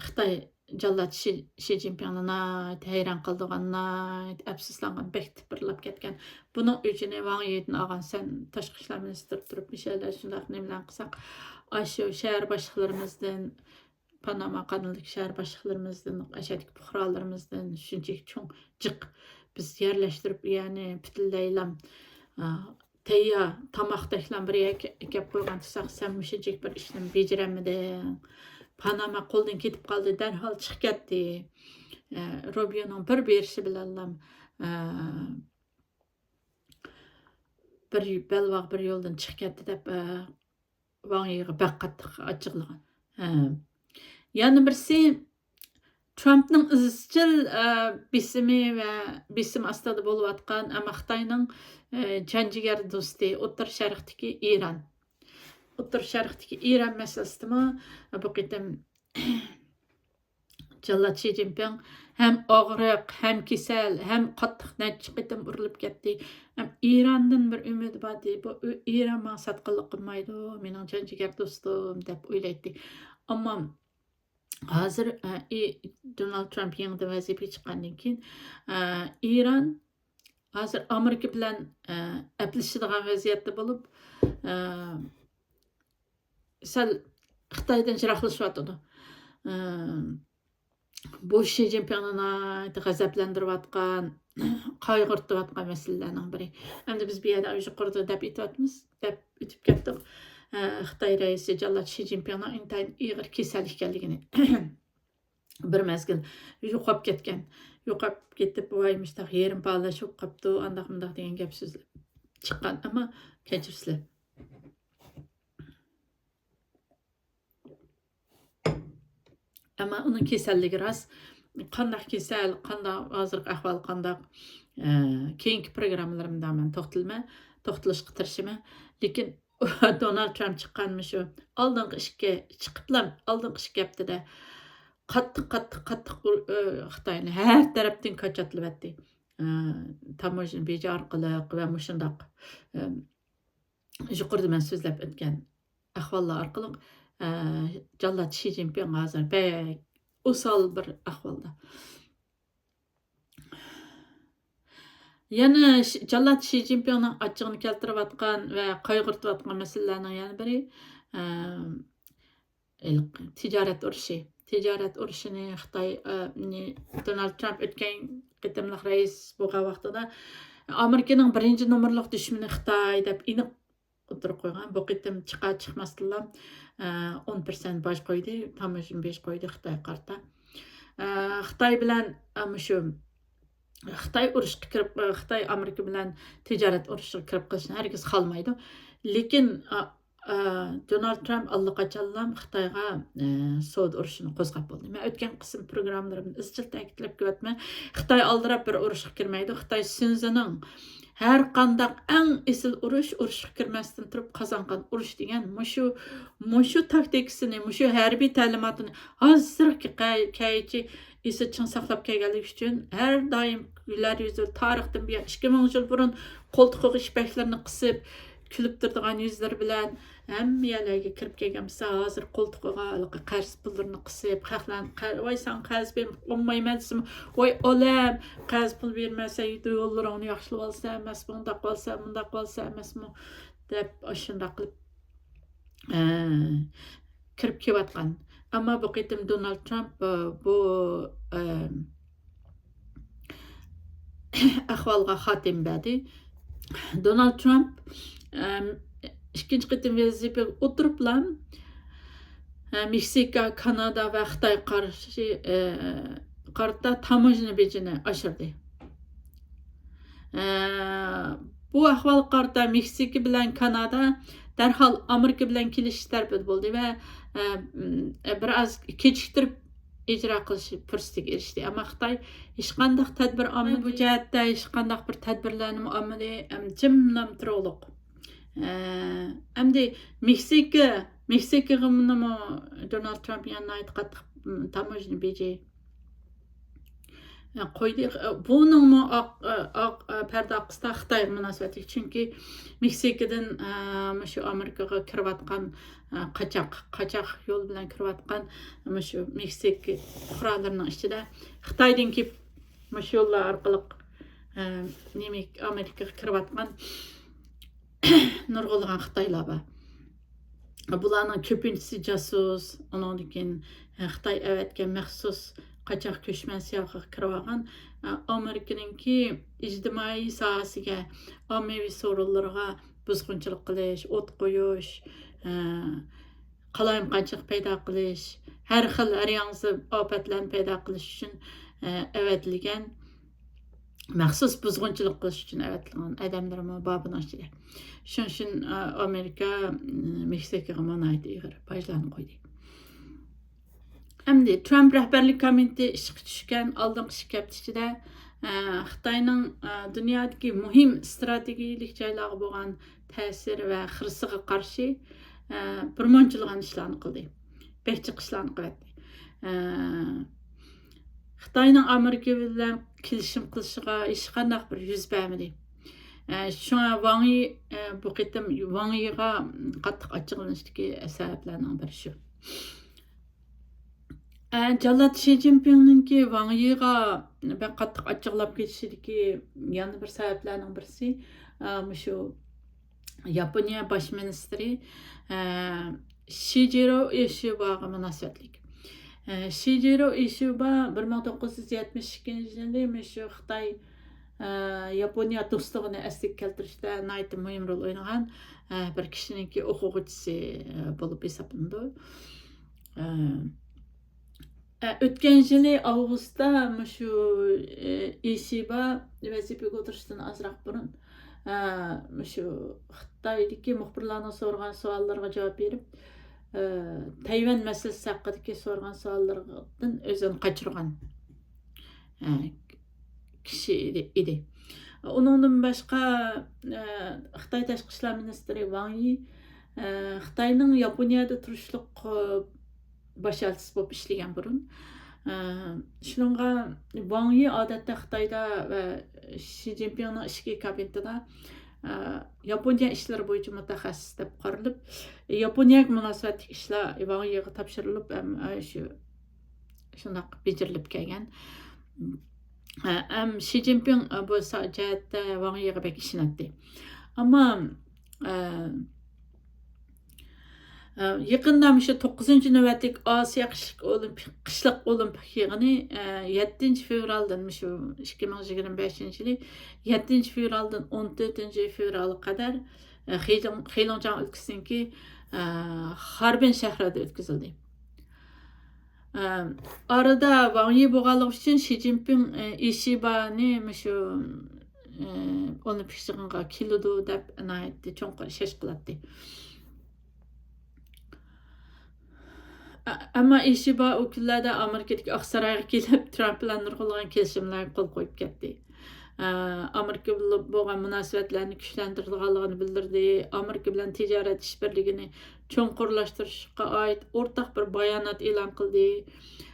خىتاي جاللات شى، شى جىنپىڭنى ناھايىتى ھەيران قالدۇرغان، ناھايىتى ئەپسۇسلانغان، بەك تىپىرلاپ كەتكەن. بۇنىڭ ئۆچىنى ۋاڭ يىدىن ئالغان. سەن تاشقى ئىشلار مىنىستىرى تۇرۇپ، مۇشۇ يەردە شۇنداق نېمىلەرنى قىلساق، ئاشۇ شەھەر باشلىقلىرىمىزدىن، پاناما قانىلىدىكى شەھەر باشلىقلىرىمىزدىن، ئەشەدىكى پۇقرالىرىمىزدىن شۇنچىلىك چوڭ جىق بىز يەرلەشتۈرۈپ، يەنى پۈتۈنلەيلا، ئا، تەييار تاماقتەكلا بىر يەرگە ئەكەپ قويغان تۇرساق، سەن مۇشۇنچىلىك بىر ئىشنى بېجىرەلمىدىڭ. پاناما قولدىن كېتىپ قالدى، دەرھال چىقىپ كەتتى. ئە، روبىيونىڭ بىر بېرىشى بىلەنلا، ئە، بىر بەلباغ بىر يولدىن چىقىپ كەتتى دەپ، ئە، ۋاڭ يىغا بەك قاتتىق ئاچچىقلىغان. ھە. يەنە بىرسى، ترامپنىڭ ئىزچىل، ئە، بېسىمى ۋە بېسىم ئاستىدا بولۇۋاتقان، ئەمما خىتاينىڭ، ئە، جان جىگەر دوستى، ئوتتۇرا شەرقتىكى ئىران. ئوتتۇرا شەرقتىكى ئىران مەسىلىسىدىمۇ بۇ قېتىم جاللات شى جىنپىڭ ھەم ئاغرىق، ھەم كېسەل، ھەم قاتتىق نەچچە قېتىم ئۇرۇلۇپ كەتتى. ھەم ئىراندىن بىر ئۈمىد بار ئىدى. بۇ ئۇ-، ئىران ماڭا ساتقىنلىق قىلمايدۇ، مېنىڭ جان جىگەر دوستۇم، دەپ ئويلايتتى. ئەمما ھازىر، ئە، ئى-، دونالد ترامپ يېڭىدىن ۋەزىپىگە چىققاندىن كېيىن، ئە، ئىران ھازىر ئامېرىكا بىلەن، ئە، ئەپلىشىدىغان ۋەزىيەتتە بولۇپ، ئە، سەل خىتايدىن يىراقلىشىۋاتىدۇ. ئە، بۇ شى جىنپىڭنى ناھايىتى غەزەپلەندۈرۈۋاتقان، قايغۇرتۇۋاتقان مەسىلىلەرنىڭ بىرى. ئەمدى بىز بۇ يەردە يۇقىرىدا دەپ ئۆتۈۋاتىمىز، دەپ ئۆتۈپ كەتتۇق. ئە، خىتاي رەئىسى جاللات شى جىنپىڭنىڭ ئىنتايىن ئېغىر كېسەل ئىكەنلىكىنى. بىر مەزگىل يوقاپ كەتكەن. يوقاپ كېتىپ، ۋاي، مۇشتاق يېرىم پالانچە بولۇپ قاپتۇ، ئانداق مۇنداق دېگەن گەپ سۆزلەر چىققان. ئەمما كەچۈرسىلەر. ئەمما ئۇنىڭ كېسەللىكى راست. قانداق كېسەل، قانداق، ھازىرقى ئەھۋال قانداق، ئە، كېيىنكى پروگراممىلىرىمدا مەن توختىلىمەن، توختىلىشقا تىرىشىمەن. لېكىن دونالد ترامپ چىققان مۇشۇ ئالدىنقى ئىككى، چىقىپلا ئالدىنقى ئىككى ھەپتىدە قاتتىق، قاتتىق، قاتتىق ئۇر-، ئە، خىتاينى ھەر تەرەپتىن كاچاتلىۋەتتى. ئە، تاموژنا بېجى ئارقىلىق ۋە مۇشۇنداق، ئە، يۇقىرىدا مەن سۆزلەپ ئۆتكەن ئەھۋاللار ئارقىلىق، ئە، جاللات شى جىنپىڭ ھازىر بەك ئوسال بىر ئەھۋالدا. يەنە ش-، جاللات شى جىنپىڭنىڭ ئاچچىقىنى كەلتۈرۈۋاتقان ۋە قايغۇرتۇۋاتقان مەسىلىلەرنىڭ يەنە بىرى، ئە، ھېلىقى تىجارەت ئۇرۇشى. تىجارەت ئۇرۇشىنى خىتاي، ئە، نى-، دونالد ترامپ ئۆتكەن قېتىملىق رەئىس بولغان ۋاقتىدا ئامېرىكىنىڭ بىرىنچى نومۇرلۇق دۈشمىنى خىتاي دەپ ئېنىق ئوتتۇرىغا قويغان. بۇ قېتىم چىقار چىقماستىنلا، ئە، ئون پىرسەنت باج قويدى، تاموژنا باج قويدى خىتايغا قارىتا. ئە، خىتاي بىلەن، ئە، مۇشۇ خىتاي ئۇرۇشقا كىرىپ، خىتاي ئامېرىكا بىلەن تىجارەت ئۇرۇشىغا كىرىپ قېلىشنى ھەرگىز خالىمايدۇ. لېكىن، ئا، ئا، دونالد ترامپ ئاللىقاچانلا خىتايغا، ئە، سودا ئۇرۇشىنى قوزغاپ بولدى. مەن ئۆتكەن قىسىم پروگراممىلىرىمدا ئىزچىل تەكىتلەپ كېلىۋاتىمەن. خىتاي ئالدىراپ بىر ئۇرۇشقا كىرمەيدۇ. خىتاي سۈنزىنىڭ ھەر قانداق ئەڭ ئېسىل ئۇرۇش، ئۇرۇشقا كىرمەستىن تۇرۇپ قازانغان ئۇرۇش دېگەن مۇشۇ، مۇشۇ تاكتىكىسىنى، مۇشۇ ھەربىي تەلىماتىنى ھازىرغىچە قە-، كەيچى ئېسىل چىڭ ساقلاپ كەلگەنلىكى ئۈچۈن ھەر دائىم كۈنلەر يۈزى تارىختىن بۇيان ئىككى مىڭ يىل بۇرۇن قولتۇقىغا يىپەكلىرىنى قىسىپ، كۈلۈپ تۇرىدىغان يۈزلىرى بىلەن ھەممە يەرلەرگە كىرىپ كەلگەن بولسا، ھازىر قولتۇقىغا ھېلىقى قەرز پۇللىرىنى قىسىپ، خەقلەرنى قە-، ۋاي، ساڭا قەرز بېرىپ بولمايمەن دېسىمۇ، ۋاي ئالەم، قەرز پۇل بېرىمەن، سەن يوللىرىڭنى ياخشىلىۋالسا ئەمەسمۇ، ئۇنداق بولسا، مۇنداق بولسا ئەمەسمۇ دەپ، ئاشۇنداق قىلىپ، ئە، كىرىپ كېلىۋاتقان. ئەمما بۇ قېتىم دونالد ترامپ، ئە، بۇ، ئە، ئەھۋالغا خاتىمە بەردى. دونالد ترامپ، ئە، ئىككىنچى قېتىم ۋەزىپىگە ئولتۇرۇپلا، ئە، مېكسىكا، كانادا ۋە خىتايغا قارشى، ئە، قارىتا تاموژنا بېجىنى ئاشۇردى. ئە، بۇ ئەھۋالغا قارىتا مېكسىكا بىلەن كانادا دەرھال ئامېرىكا بىلەن كېلىشىش تەرىپىدە بولدى ۋە، ئە، م، بىر ئاز كېچىكتۈرۈپ ئىجرا قىلىش پۇرسىتىگە ئېرىشتى. ئەمما خىتاي ھېچقانداق تەدبىر ئالمىدى. بۇ جەھەتتە ھېچقانداق بىر تەدبىرلەرنىمۇ ئالمىدى. ئەم، جىملا تۇرۇقلۇق. ئە، ئەمدى مېكسىكا، مېكسىكىغىمۇ دونالد ترامپ يەنە ناھايىتى قاتتىق، م، تاموژنا بېجى قويدى. بۇنىڭمۇ ئاق، ئاق پەردە ئارقىسىدا خىتايغا مۇناسىۋەتلىك. چۈنكى مېكسىكىدىن، ئە، مۇشۇ ئامېرىكىغا كىرىۋاتقان، ئە، قاچاق، قاچاق يول بىلەن كىرىۋاتقان مۇشۇ مېكسىكا پۇقرالىرىنىڭ ئىچىدە خىتايدىن كېلىپ مۇشۇ يوللار ئارقىلىق، ئە، نېمە، ئامېرىكىغا كىرىۋاتقان نۇرغۇنلىغان خىتايلار بار. بۇلارنىڭ كۆپىنچىسى جاسۇس، ئۇنىڭدىن كېيىن، خىتاي ئەۋەتكەن مەخسۇس قاچاق كۆچمەن سىياقىغا كىرىۋالغان، ئامېرىكىنىڭكى ئىجتىمائىي ساھەسىگە، ئاممىۋى سورۇنلىرىغا بۇزغۇنچىلىق قىلىش، ئوت قويۇش، قالايمىقانچىلىق پەيدا قىلىش، ھەر خىل، ھەر ياڭزا ئاپەتلەرنى پەيدا قىلىش ئۈچۈن، ئەۋەتىلگەن مەخسۇس بۇزغۇنچىلىق قىلىش ئۈچۈن ئەۋەتىلگەن ئادەملىرىمۇ بار بۇنىڭ ئىچىدە. شۇنىڭ ئۈچۈن، ئا، ئامېرىكا، م، مېكسىكىغىمۇ ناھايىتى ئېغىر باجلارنى قويدى. ئەمدى ترامپ رەھبەرلىك كومىتېتى ئىشقا چۈشكەن ئالدىنقى ئىككى ھەپتە ئىچىدە، ئە، خىتاينىڭ، ئە، دۇنيادىكى مۇھىم ئىستراتېگىيەلىك جايلارغا بولغان تەسىرى ۋە خىرىسىغا قارشى، ئە، بىر مۇنچىلىغان ئىشلارنى قىلدى. بەك جىق ئىشلارنى قىلىۋەتتى. ئە، خىتاينىڭ ئامېرىكا بىلەن كېلىشىم قىلىشىغا ھېچقانداق بىر يۈز بەرمىدى. ئە، شۇڭا ۋاڭ يى، ئە، بۇ قېتىم ۋاڭ يىغا قاتتىق ئاچچىقلىنىشتىكى سەۋەبلەرنىڭ بىرى شۇ. ئە، جاللات شى جىنپىڭنىڭكى ۋاڭ يىغا بەك قاتتىق ئاچچىقلاپ كېتىشىدىكى يەنە بىر سەۋەبلەرنىڭ بىرسى، ئە، مۇشۇ ياپونىيە باش مىنىستىرى، ئە، شىجىرو ئىشىباغا مۇناسىۋەتلىك. ئە، شىجىرو ئىشىبا بىر مىڭ توققۇز يۈز يەتمىش ئىككىنچى يىلى مۇشۇ خىتاي، ئە، ياپونىيە دوستلۇقىنى ئەسلىگە كەلتۈرۈشتە ناھايىتى مۇھىم رول ئوينىغان، ئە، بىر كىشىنىڭكى ئوقۇغۇچىسى، ئە، بولۇپ ھېسابلىنىدۇ. ئە، ئە، ئۆتكەن يىلى ئاۋغۇستتا مۇشۇ، ئە، ئىشىبا ۋەزىپىگە ئولتۇرۇشتىن ئازراق بۇرۇن، ئە، مۇشۇ خىتايدىكى مۇخبىرلارنىڭ سورىغان سوئاللىرىغا جاۋاب بېرىپ، ئە، تەيۋەن مەسىلىسى ھەققىدىكى سورىغان سوئاللىرىدىن ئۆزىنى قاچۇرغان، ئە، كىشى ئىدى، ئىدى. ئۇنىڭدىن باشقا، ئە، خىتاي تاشقى ئىشلار مىنىستىرى ۋاڭ يى، ئە، خىتاينىڭ ياپونىيەدە تۇرۇشلۇق، ئە، باش ئەلچىسى بولۇپ ئىشلىگەن بۇرۇن. ئە، شۇنىڭغا ۋاڭ يى ئادەتتە خىتايدا ۋە شى جىنپىڭنىڭ ئىچكى كابىنېتىدا، ئە، ياپونىيە ئىشلىرى بويىچە مۇتەخەسسىس دەپ قارىلىپ، ياپونىيەگە مۇناسىۋەتلىك ئىشلار ۋاڭ يىغا تاپشۇرۇلۇپ، ئەم، ئە، شۇ، شۇنداق بېجىرىلىپ كەلگەن. ئە، ئەم، شى جىنپىڭ، ئە، بۇ سا-، جەھەتتە ۋاڭ يىغا بەك ئىشىنەتتى. ئەمما، ئە، ئە، يېقىندا مۇشۇ توققۇزىنچى نۆۋەتلىك ئاسىيا قىشلىق ئولىمپىك، قىشلىق ئولىمپىك يىغىنى، ئە، يەتتىنچى فېۋرالدىن، مۇشۇ ئىككى مىڭ يىگىرمە بەشىنچى يىلى يەتتىنچى فېۋرالدىن ئون تۆتىنچى فېۋرالغا قەدەر، ئە، خېجىڭ-، خېلىڭجياڭ ئۆلكىسىنىڭكى، ئە، خاربىن شەھىرىدە ئۆتكۈزۈلدى. ئە، ئارىدا ۋاڭ يى بولغانلىقى ئۈچۈن شى جىنپىڭ، ئە، ئىشىبانى مۇشۇ، ئە، ئولىمپىك يىغىنغا كېلىدۇ دەپ ناھايىتى چوڭقۇر ئىشەنچ قىلاتتى. ئە-، ئەمما ئىشىبا ئۇ كۈنلەردە ئامېرىكىدىكى ئاقسارايغا كېلىپ، ترامپ بىلەن نۇرغۇنلىغان كېلىشىملەرگە قول قويۇپ كەتتى. ئە، ئامېرىكا بىلەن بولغان مۇناسىۋەتلەرنى كۈچلەندۈرىدىغانلىقىنى بىلدۈردى. ئامېرىكا بىلەن تىجارەت ئىشبىرلىكىنى چوڭقۇرلاشتۇرۇشقا ئائىت ئورتاق بىر بايانات ئېلان قىلدى.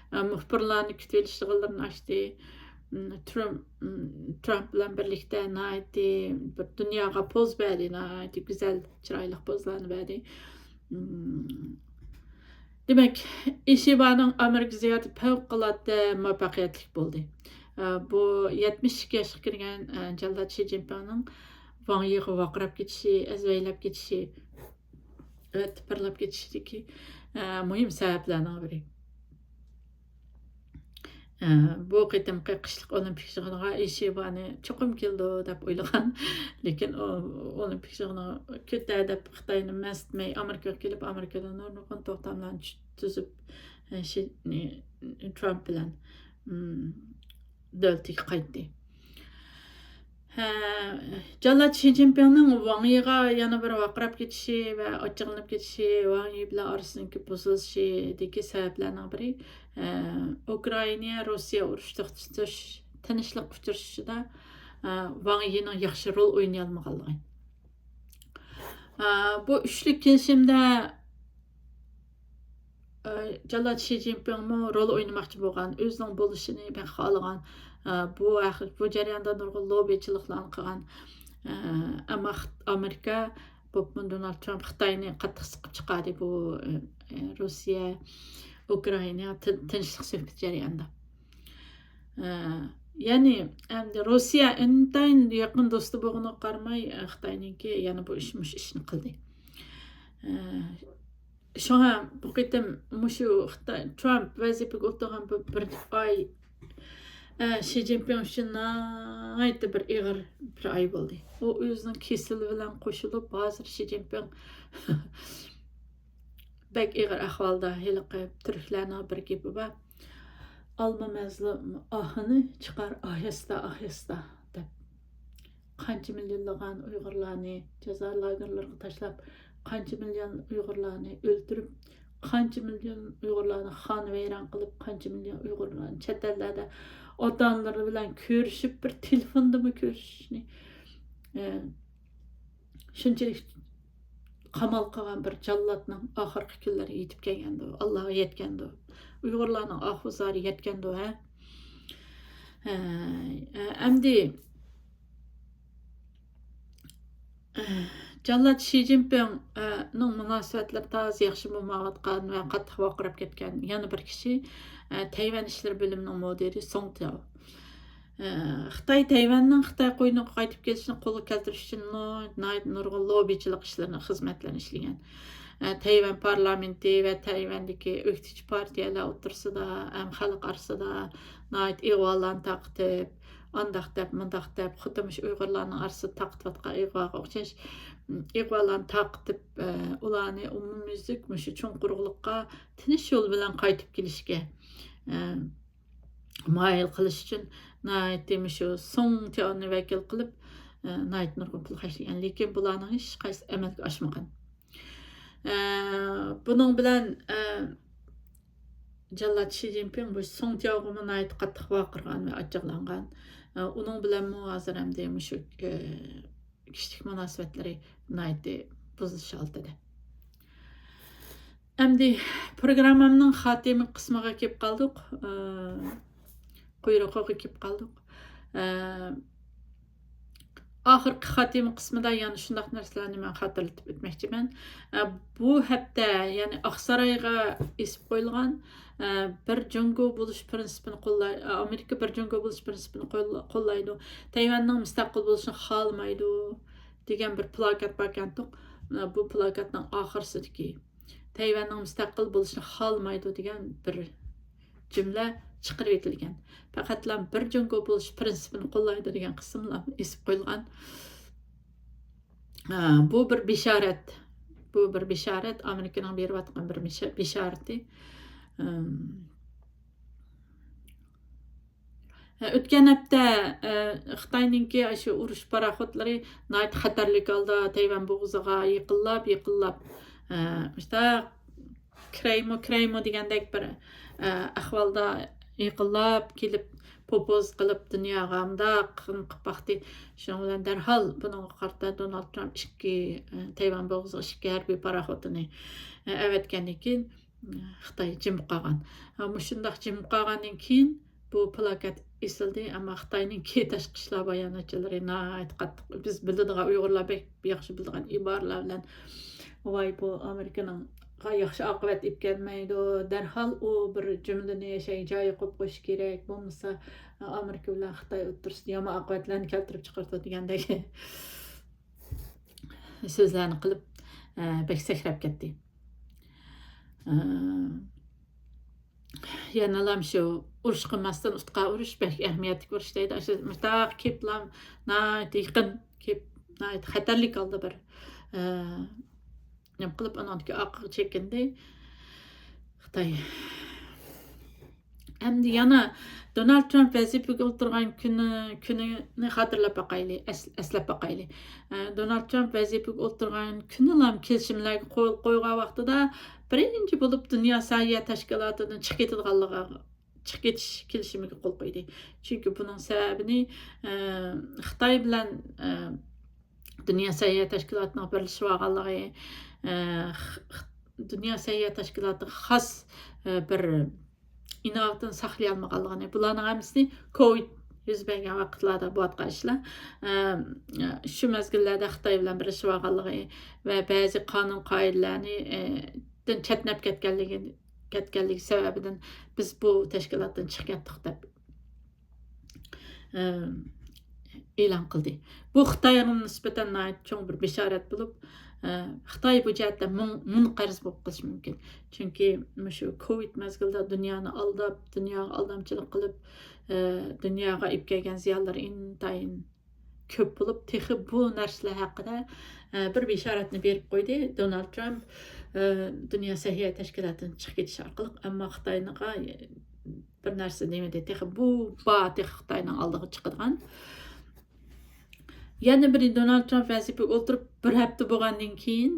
ئە، مۇخبىرلارنى كۈتۈۋېلىش زاللىرىنى ئاچتى. م، ترامپ، م، ترامپ بىلەن بىرلىكتە ناھايىتى بىر دۇنياغا پوز بەردى، ناھايىتى گۈزەل، چىرايلىق پوزلارنى بەردى. م، دېمەك، ئىشىبانىڭ ئامېرىكا زىيارىتى پەۋقۇلئاددە مۇۋەپپەقىيەتلىك بولدى. ئە، بۇ يەتمىش ئىككى ياشقا كىرگەن، ئە، جاللات شى جىنپىڭنىڭ ۋاڭ يىغا ۋارقىراپ كېتىشى، ئەزۋەيلەپ كېتىشى، ئە، تىپىرلاپ كېتىشىدىكى، ئە، مۇھىم سەۋەبلەرنىڭ بىرى. ئە، بۇ قېتىمقى قىشلىق ئولىمپىك يىغىنىغا ئىشىبانى چوقۇم كېلىدۇ دەپ ئويلىغان. لېكىن ئۇ ئولىمپىك يىغىنىغا كېتە دەپ خىتاينى مەنسىتمەي، ئامېرىكىغا كېلىپ، ئامېرىكىدا نۇرغۇن توختاملارنى چۈ-، تۈزۈپ، ئە، شى-، نى-، ترامپ بىلەن، ئىم، دۆلىتىگە قايتتى. ھە، جاللات شى جىنپىڭنىڭ ۋاڭ يىغا يەنە بىر ۋارقىراپ كېتىشى ۋە ئاچچىقلىنىپ كېتىشى، ۋاڭ يى بىلەن ئارىسىنىڭكى بۇزۇلۇشىدىكى سەۋەبلەرنىڭ بىرى، ئە، ئۇكرائىنا، روسىيە ئۇرۇش توختىتىش، تىنچلىق ئۇچرىشىشىدا، ئە، ۋاڭ يىنىڭ ياخشى رول ئوينىيالمىغانلىقى. ئە، بۇ ئۈچلۈك كېلىشىمدە ئە، جاللات شى جىنپىڭمۇ رول ئوينىماقچى بولغان، ئۆزىنىڭ بولۇشىنى بەك خالىغان، ئە، بۇ ھەق-، بۇ جەرياندا نۇرغۇن لوببىچىلىقلارنى قىلغان. ئە، ئەمما خىت-، ئامېرىكا، بولۇپمۇ دونالد ترامپ خىتاينى قاتتىق سىقىپ چىقاردى بۇ، ئە، ئە، روسىيە، ئۇكرائىنا تىن-، تىنچلىق سۆھبىتى جەريانىدا. ئە، يەنى ئەمدى روسىيە ئىنتايىن يېقىن دوستى بولغىنىغا قارىماي، ئە، خىتاينىڭكى يەنە بۇ ئىش، مۇشۇ ئىشنى قىلدى. ئە، شۇڭا بۇ قېتىم مۇشۇ خىتاي، ترامپ ۋەزىپىگە ئولتۇرغان بۇ بىر ئاي، ئە، شى جىنپىڭ ئۈچۈن ناھايىتى بىر ئېغىر بىر ئاي بولدى. ئۇ ئۆزىنىڭ كېسىلى بىلەن قوشۇلۇپ، ھازىر شى جىنپىڭ بەك ئېغىر ئەھۋالدا. ھېلىقى تۈركلەرنىڭ بىر گېپى بار، «ئالما مەزلۇم ئاھىنى چىقار ئاھىستە، ئاھىستە» دەپ. قانچە مىليونلىغان ئۇيغۇرلارنى جازا لاگېرلىرىغا تاشلاپ، قانچە مىليون ئۇيغۇرلارنى ئۆلتۈرۈپ، قانچە مىليون ئۇيغۇرلارنى خانىۋەيران قىلىپ، قانچە مىليون ئۇيغۇرلارنى چەت ئەللەردە ئاتا-ئانىلىرى بىلەن كۆرۈشۈپ، بىر تېلېفوندىمۇ كۆرۈشۈشنى، ئە، شۇنچىلىك قامال قىلغان بىر جاللاتنىڭ ئاخىرقى كۈنلىرى يېتىپ كەلگەندۇ، ئاللاغا يەتكەندۇ. ئۇيغۇرلارنىڭ ئاھۇ زارى يەتكەندۇ، ھە؟ ھە، ئەمدى، جاللات شى جىنپىڭ، ئە، نىڭ مۇناسىۋەتلىرى تازا ياخشى بولمايۋاتقان ۋە قاتتىق ۋارقىراپ كەتكەن يەنە بىر كىشى، ئە، تەيۋەن ئىشلىرى بۆلۈمىنىڭ مۇدىرى سوڭ تياۋ. ئە، خىتاي تەيۋەننىڭ خىتاي قوينىغا قايتىپ كېلىشىنى قولغا كەلتۈرۈش ئۈچۈن نۇ-، ناھايىتى نۇرغۇن لوببىچىلىق ئىشلىرىنى، خىزمەتلەرنى ئىشلىگەن. ئە، تەيۋەن پارلامېنتى ۋە تەيۋەندىكى ئۆكتىچى پارتىيەلەر ئوتتۇرىسىدا ھەم خەلق ئارىسىدا ناھايىتى ئىغۋالارنى تارقىتىپ، ئانداق دەپ، مۇنداق دەپ، خۇددى مۇشۇ ئۇيغۇرلارنىڭ ئارىسىدا تارقىتىۋاتقان ئىغۋاغا ئوخشاش، ئىغۋالارنى تارقىتىپ، ئە، ئۇلارنى ئومۇميۈزلۈك مۇشۇ چوڭ قۇرۇقلۇققا تىنچ يول بىلەن قايتىپ كېلىشكە، ئە، مايىل قىلىش ئۈچۈن ناھايىتى مۇشۇ سوڭ تياۋنى ۋەكىل قىلىپ، ئە، ناھايىتى نۇرغۇن پۇل خەجلىگەن. لېكىن بۇلارنىڭ ھېچقايسىسى ئەمەلگە ئاشمىغان. ئە، بۇنىڭ بىلەن، ئە، جاللات شى جىنپىڭ بۇ سوڭ تياۋغىمۇ ناھايىتى قاتتىق ۋارقىرىغان ۋە ئاچچىقلانغان. ئە، ئۇنىڭ بىلەنمۇ ھازىر ئەمدى مۇشۇ، ئە، كىشىلىك مۇناسىۋەتلىرى ناھايىتى بۇزۇلۇش ھالىتىدە. ئەمدى پروگراممامنىڭ خاتىمە قىسمىغا كېلىپ قالدۇق. ئە، قۇيرۇقىغا كېلىپ قالدۇق. ئە، ئاخىرقى خاتىمە قىسمىدا يەنە شۇنداق نەرسىلەرنى مەن خاتىرىلىتىپ ئۆتمەكچىمەن. ئە، بۇ ھەپتە، يەنى ئاقسارايغا ئېسىپ قويۇلغان، ئە، بىر جۇڭگو بولۇش پىرىنسىپىنى قوللاي-، ئامېرىكا بىر جۇڭگو بولۇش پىرىنسىپىنى قول-، قوللايدۇ. تەيۋەننىڭ مۇستەقىل بولۇشىنى خالىمايدۇ، دېگەن بىر پلاكات باركەنتۇق. ئە، بۇ پلاكاتنىڭ ئاخىرسىدىكى، تەيۋەننىڭ مۇستەقىل بولۇشىنى خالىمايدۇ، دېگەن بىر جۈملە چىقىرىۋېتىلگەن. پەقەتلا بىر جۇڭگو بولۇش پىرىنسىپىنى قوللايدۇ دېگەن قىسىملا ئېسىپ قويۇلغان. ئا، بۇ بىر بېشارەت. بۇ بىر بېشارەت، ئامېرىكىنىڭ بېرىۋاتقان بىر بېشا-، بېشارىتى. ئىم، ئۆتكەن ھەپتە، ئە، خىتاينىڭكى ئاشۇ ئۇرۇش پاراخوتلىرى ناھايىتى خەتەرلىك ھالدا تەيۋەن بوغۇزىغا يېقىنلاپ، يېقىنلاپ، ئە، مۇشۇنداق كىرەيمۇ، كىرەيمۇ دېگەندەك بىر، ئە، ئەھۋالدا يېقىنلاپ كېلىپ، پوپوز قىلىپ، دۇنياغا مۇنداق قىلىپ باقتى. شۇنىڭ بىلەن دەرھال بۇنىڭغا قارىتا دونالد ترامپ ئىككى، ئە، تەيۋەن بوغۇزىغا ئىككى ھەربىي پاراخوتىنى، ئە، ئەۋەتكەندىن كېيىن، خىتاي جىمىپ قالغان. ھە، مۇشۇنداق جىمىپ قالغاندىن كېيىن بۇ پلاكات ئېسىلدى، ئەمما خىتاينىڭكى تاشقى ئىشلار باياناتچىلىرى ناھايىتى قاتتىق، بىز بىلىدىغان، ئۇيغۇرلار بەك ياخشى بىلىدىغان ئىبارىلەر بىلەن، ۋاي، بۇ ئامېرىكىنىڭغا ياخشى ئاقىۋەت ئېلىپ كەلمەيدۇ، دەرھال ئۇ بىر جۈملىنى شەي جايىغا قويۇپ قويۇش كېرەك، بولمىسا ئامېرىكا بىلەن خىتاي ئوتتۇرىسىدا يامان ئاقىۋەتلەرنى كەلتۈرۈپ چىقىرىدۇ دېگەندەك سۆزلەرنى قىلىپ، ئە، بەك سەكرەپ كەتتى. ئە، يەنىلا شۇ ئۇرۇش قىلماستىن ئۇتقا ئۇرۇش بەك ئەھمىيەتلىك ئۇرۇش دەيدۇ. ئاشۇ مۇشۇنداق كېلىپلا ناھايىتى يېقىن كېلىپ، ناھايىتى خەتەرلىك ھالدا بىر، ئە، نېمە قىلىپ، ئانىڭدىكى ئارقىغا چېكىندى خىتاي. ئەمدى يەنە دونالد ترامپ ۋەزىپىگە ئولتۇرغان كۈنى، كۈنىنى خاتىرىلەپ باقايلى، ئەس-، ئەسلەپ باقايلى. ئە، دونالد ترامپ ۋەزىپىگە ئولتۇرغان كۈنىلا كېلىشىملەرگە قول قويغان ۋاقتىدا بىرىنچى بولۇپ دۇنيا ساھىيە تەشكىلاتىدىن چىقىپ كېتىدىغانلىقىغا، چىقىپ كېتىش كېلىشىمىگە قول قويدى. چۈنكى بۇنىڭ سەۋەبىنى، ئە، خىتاي بىلەن، ئە، دۇنيا ساھىيە تەشكىلاتىنىڭ بىرلىشىۋالغانلىقى، ئە، خ-، خ-، دۇنيا ساھىيە تەشكىلاتىغا خاس، ئە، بىر ئىناۋىتىنى ساقلىيالمىغانلىقىنى، بۇلارنىڭ ھەممىسى كوۋىد يۈز بەرگەن ۋاقىتلاردا بولۇۋاتقان ئىشلار. ئە، شۇ مەزگىللەردە خىتاي بىلەن بىرلىشىۋالغانلىقى ۋە بەزى قانۇن قائىدىلەرنى، ئە، دىن چەتنەپ كەتكەنلىكى، كەتكەنلىكى سەۋەبىدىن بىز بۇ تەشكىلاتتىن چىقىپ كەتتۇق دەپ، ئە، ئېلان قىلدى. بۇ خىتايغا نىسبەتەن ناھايىتى چوڭ بىر بېشارەت بولۇپ، ئە، خىتاي بۇ جەھەتتە مۇڭ-، مۇنقەرز بولۇپ قېلىشى مۇمكىن. چۈنكى مۇشۇ كوۋىد مەزگىلىدە دۇنيانى ئالداپ، دۇنياغا ئالدامچىلىق قىلىپ، ئە، دۇنياغا ئېلىپ كەلگەن زىيانلىرى ئىنتايىن كۆپ بولۇپ، تېخى بۇ نەرسىلەر ھەققىدە، ئە، بىر بېشارەتنى بېرىپ قويدى دونالد ترامپ، ئە، دۇنيا سەھىيە تەشكىلاتىدىن چىقىپ كېتىش ئارقىلىق. ئەمما خىتاينىڭغا بىر نەرسە دېمىدى. تېخى بۇ بار، تېخى خىتاينىڭ ئالدىغا چىقىدىغان. يەنە بىرى، دونالد ترامپ ۋەزىپىگە ئولتۇرۇپ بىر ھەپتە بولغاندىن كېيىن،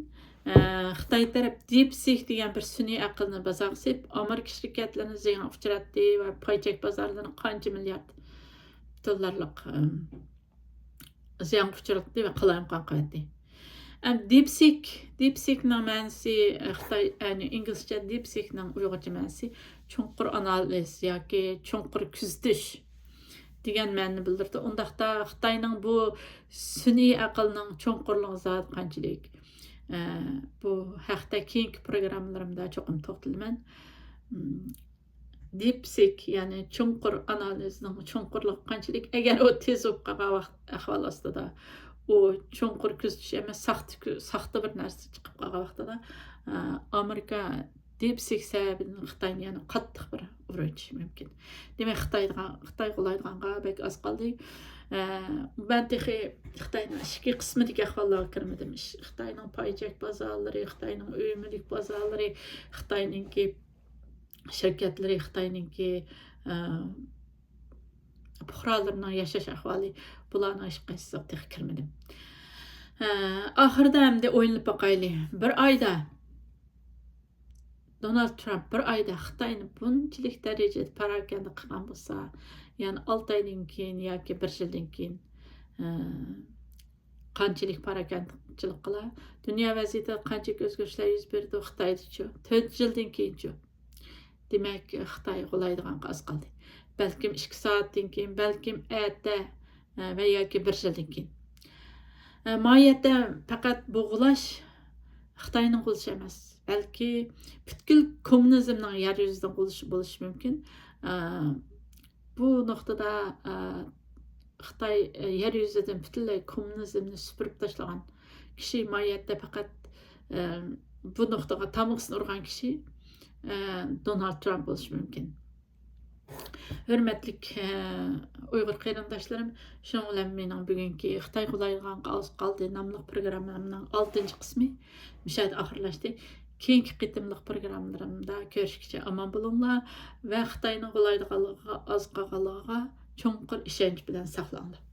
ئە، خىتاي تەرەپ دىپسىك دېگەن بىر سۈنئىي ئەقىلنى بازارغا سېلىپ، ئامېرىكا شىركەتلىرىنى زىيانغا ئۇچراتتى ۋە پاي چەك بازارلىرىنى قانچە مىليارد دوللارلىق، ئە، زىيانغا ئۇچراتتى ۋە قالايمىقان قىلىۋەتتى. ئەمدى دىپسىك، دىپسىكنىڭ مەنىسى، ئە، خىتاي، يەنى ئىنگلىزچە دىپسىكنىڭ ئۇيغۇرچە مەنىسى چوڭقۇر ئانالىز ياكى چوڭقۇر كۆزىتىش دېگەن مەنىنى بىلدۈرىدۇ. ئۇنداقتا خىتاينىڭ بۇ سۈنئىي ئەقىلنىڭ چوڭقۇرلۇقى زادى قانچىلىك؟ ئە، بۇ ھەقتە كېيىنكى پروگراممىلىرىمدا چوقۇم توختىلىمەن. مم، دىپسىك، يەنى چوڭقۇر ئانالىزنىڭ چوڭقۇرلۇقى قانچىلىك؟ ئەگەر ئۇ تېز بولۇپ قالغان ۋاقىت، ئەھۋال ئاستىدا، ئۇ چوڭقۇر كۆزىتىش ئەمەس، ساختا كۆ-، ساختا بىر نەرسە چىقىپ قالغان ۋاقتىدا، ئە، ئامېرىكا دىپسىك سەۋەبىدىن خىتاينى يەنە قاتتىق بىر ئۇرۇۋېتىشى مۇمكىن. دېمەك، خىتايغا، خىتاي قولايدىغانغا بەك ئاز قالدى. ئە، مەن تېخى خىتاينىڭ ئىچكى قىسمىدىكى ئەھۋاللارغا كىرمىدىم. ئىش-، خىتاينىڭ پاي چەك بازارلىرى، خىتاينىڭ ئۆي مۈلۈك بازارلىرى، خىتاينىڭكى شىركەتلىرى، خىتاينىڭكى، ئە، پۇقرالىرىنىڭ ياشاش ئەھۋالى، بۇلارنىڭ ھېچقايسىسىغا تېخى كىرمىدىم. ئە، ئاخىرىدا ئەمدى ئويلىنىپ باقايلى. بىر ئايدا دونالد ترامپ بىر ئايدا خىتاينى بۇنچىلىك دەرىجىدە پاراكەندە قىلغان بولسا، يەنى ئالتە ئايدىن كېيىن ياكى بىر يىلدىن كېيىن، ئە، قانچىلىك پاراكەندىچىلىك قىلار؟ دۇنيا ۋەزىيىتىدە قانچىلىك ئۆزگىرىشلەر يۈز بېرىدۇ خىتايدىچۇ؟ تۆت يىلدىن كېيىنچۇ؟ دېمەك، خىتاي غۇلايدىغانغا ئاز قالدى. بەلكىم ئىككى سائەتتىن كېيىن، بەلكىم ئەتە، ئە، ۋە ياكى بىر يىلدىن كېيىن. ماھىيەتتە پەقەت بۇ غۇلاش خىتاينىڭ غۇلىشى ئەمەس، بەلكى پۈتكۈل كوممۇنىزمنىڭ يەر يۈزىدىن غۇلىشى بولۇشى مۇمكىن. بۇ نۇقتىدا خىتاي يەر يۈزىدىن پۈتۈنلەي كوممۇنىزمنى سۈپۈرۈپ تاشلىغان كىشى، ماھىيەتتە پەقەت بۇ نۇقتىغا تامغىسىنى ئۇرغان كىشى دونالد ترامپ بولۇشى مۇمكىن. ھۆرمەتلىك ئۇيغۇر قېرىنداشلىرىم، شۇنىڭ بىلەن مېنىڭ بۈگۈنكى خىتاي غۇلايدىغانغا ئاز قالدى ناملىق پروگراممامنىڭ ئالتىنچى قىسمى مۇشۇ يەردە ئاخىرلاشتى. كېيىنكى قېتىملىق پروگراممىلىرىمدا كۆرۈشكىچە ئامان بولۇڭلار ۋە خىتاينىڭ غۇلايدىغانلىقىغا ئاز قالغانلىقىغا چوڭقۇر ئىشەنچ بىلەن ساقلىنىڭلار.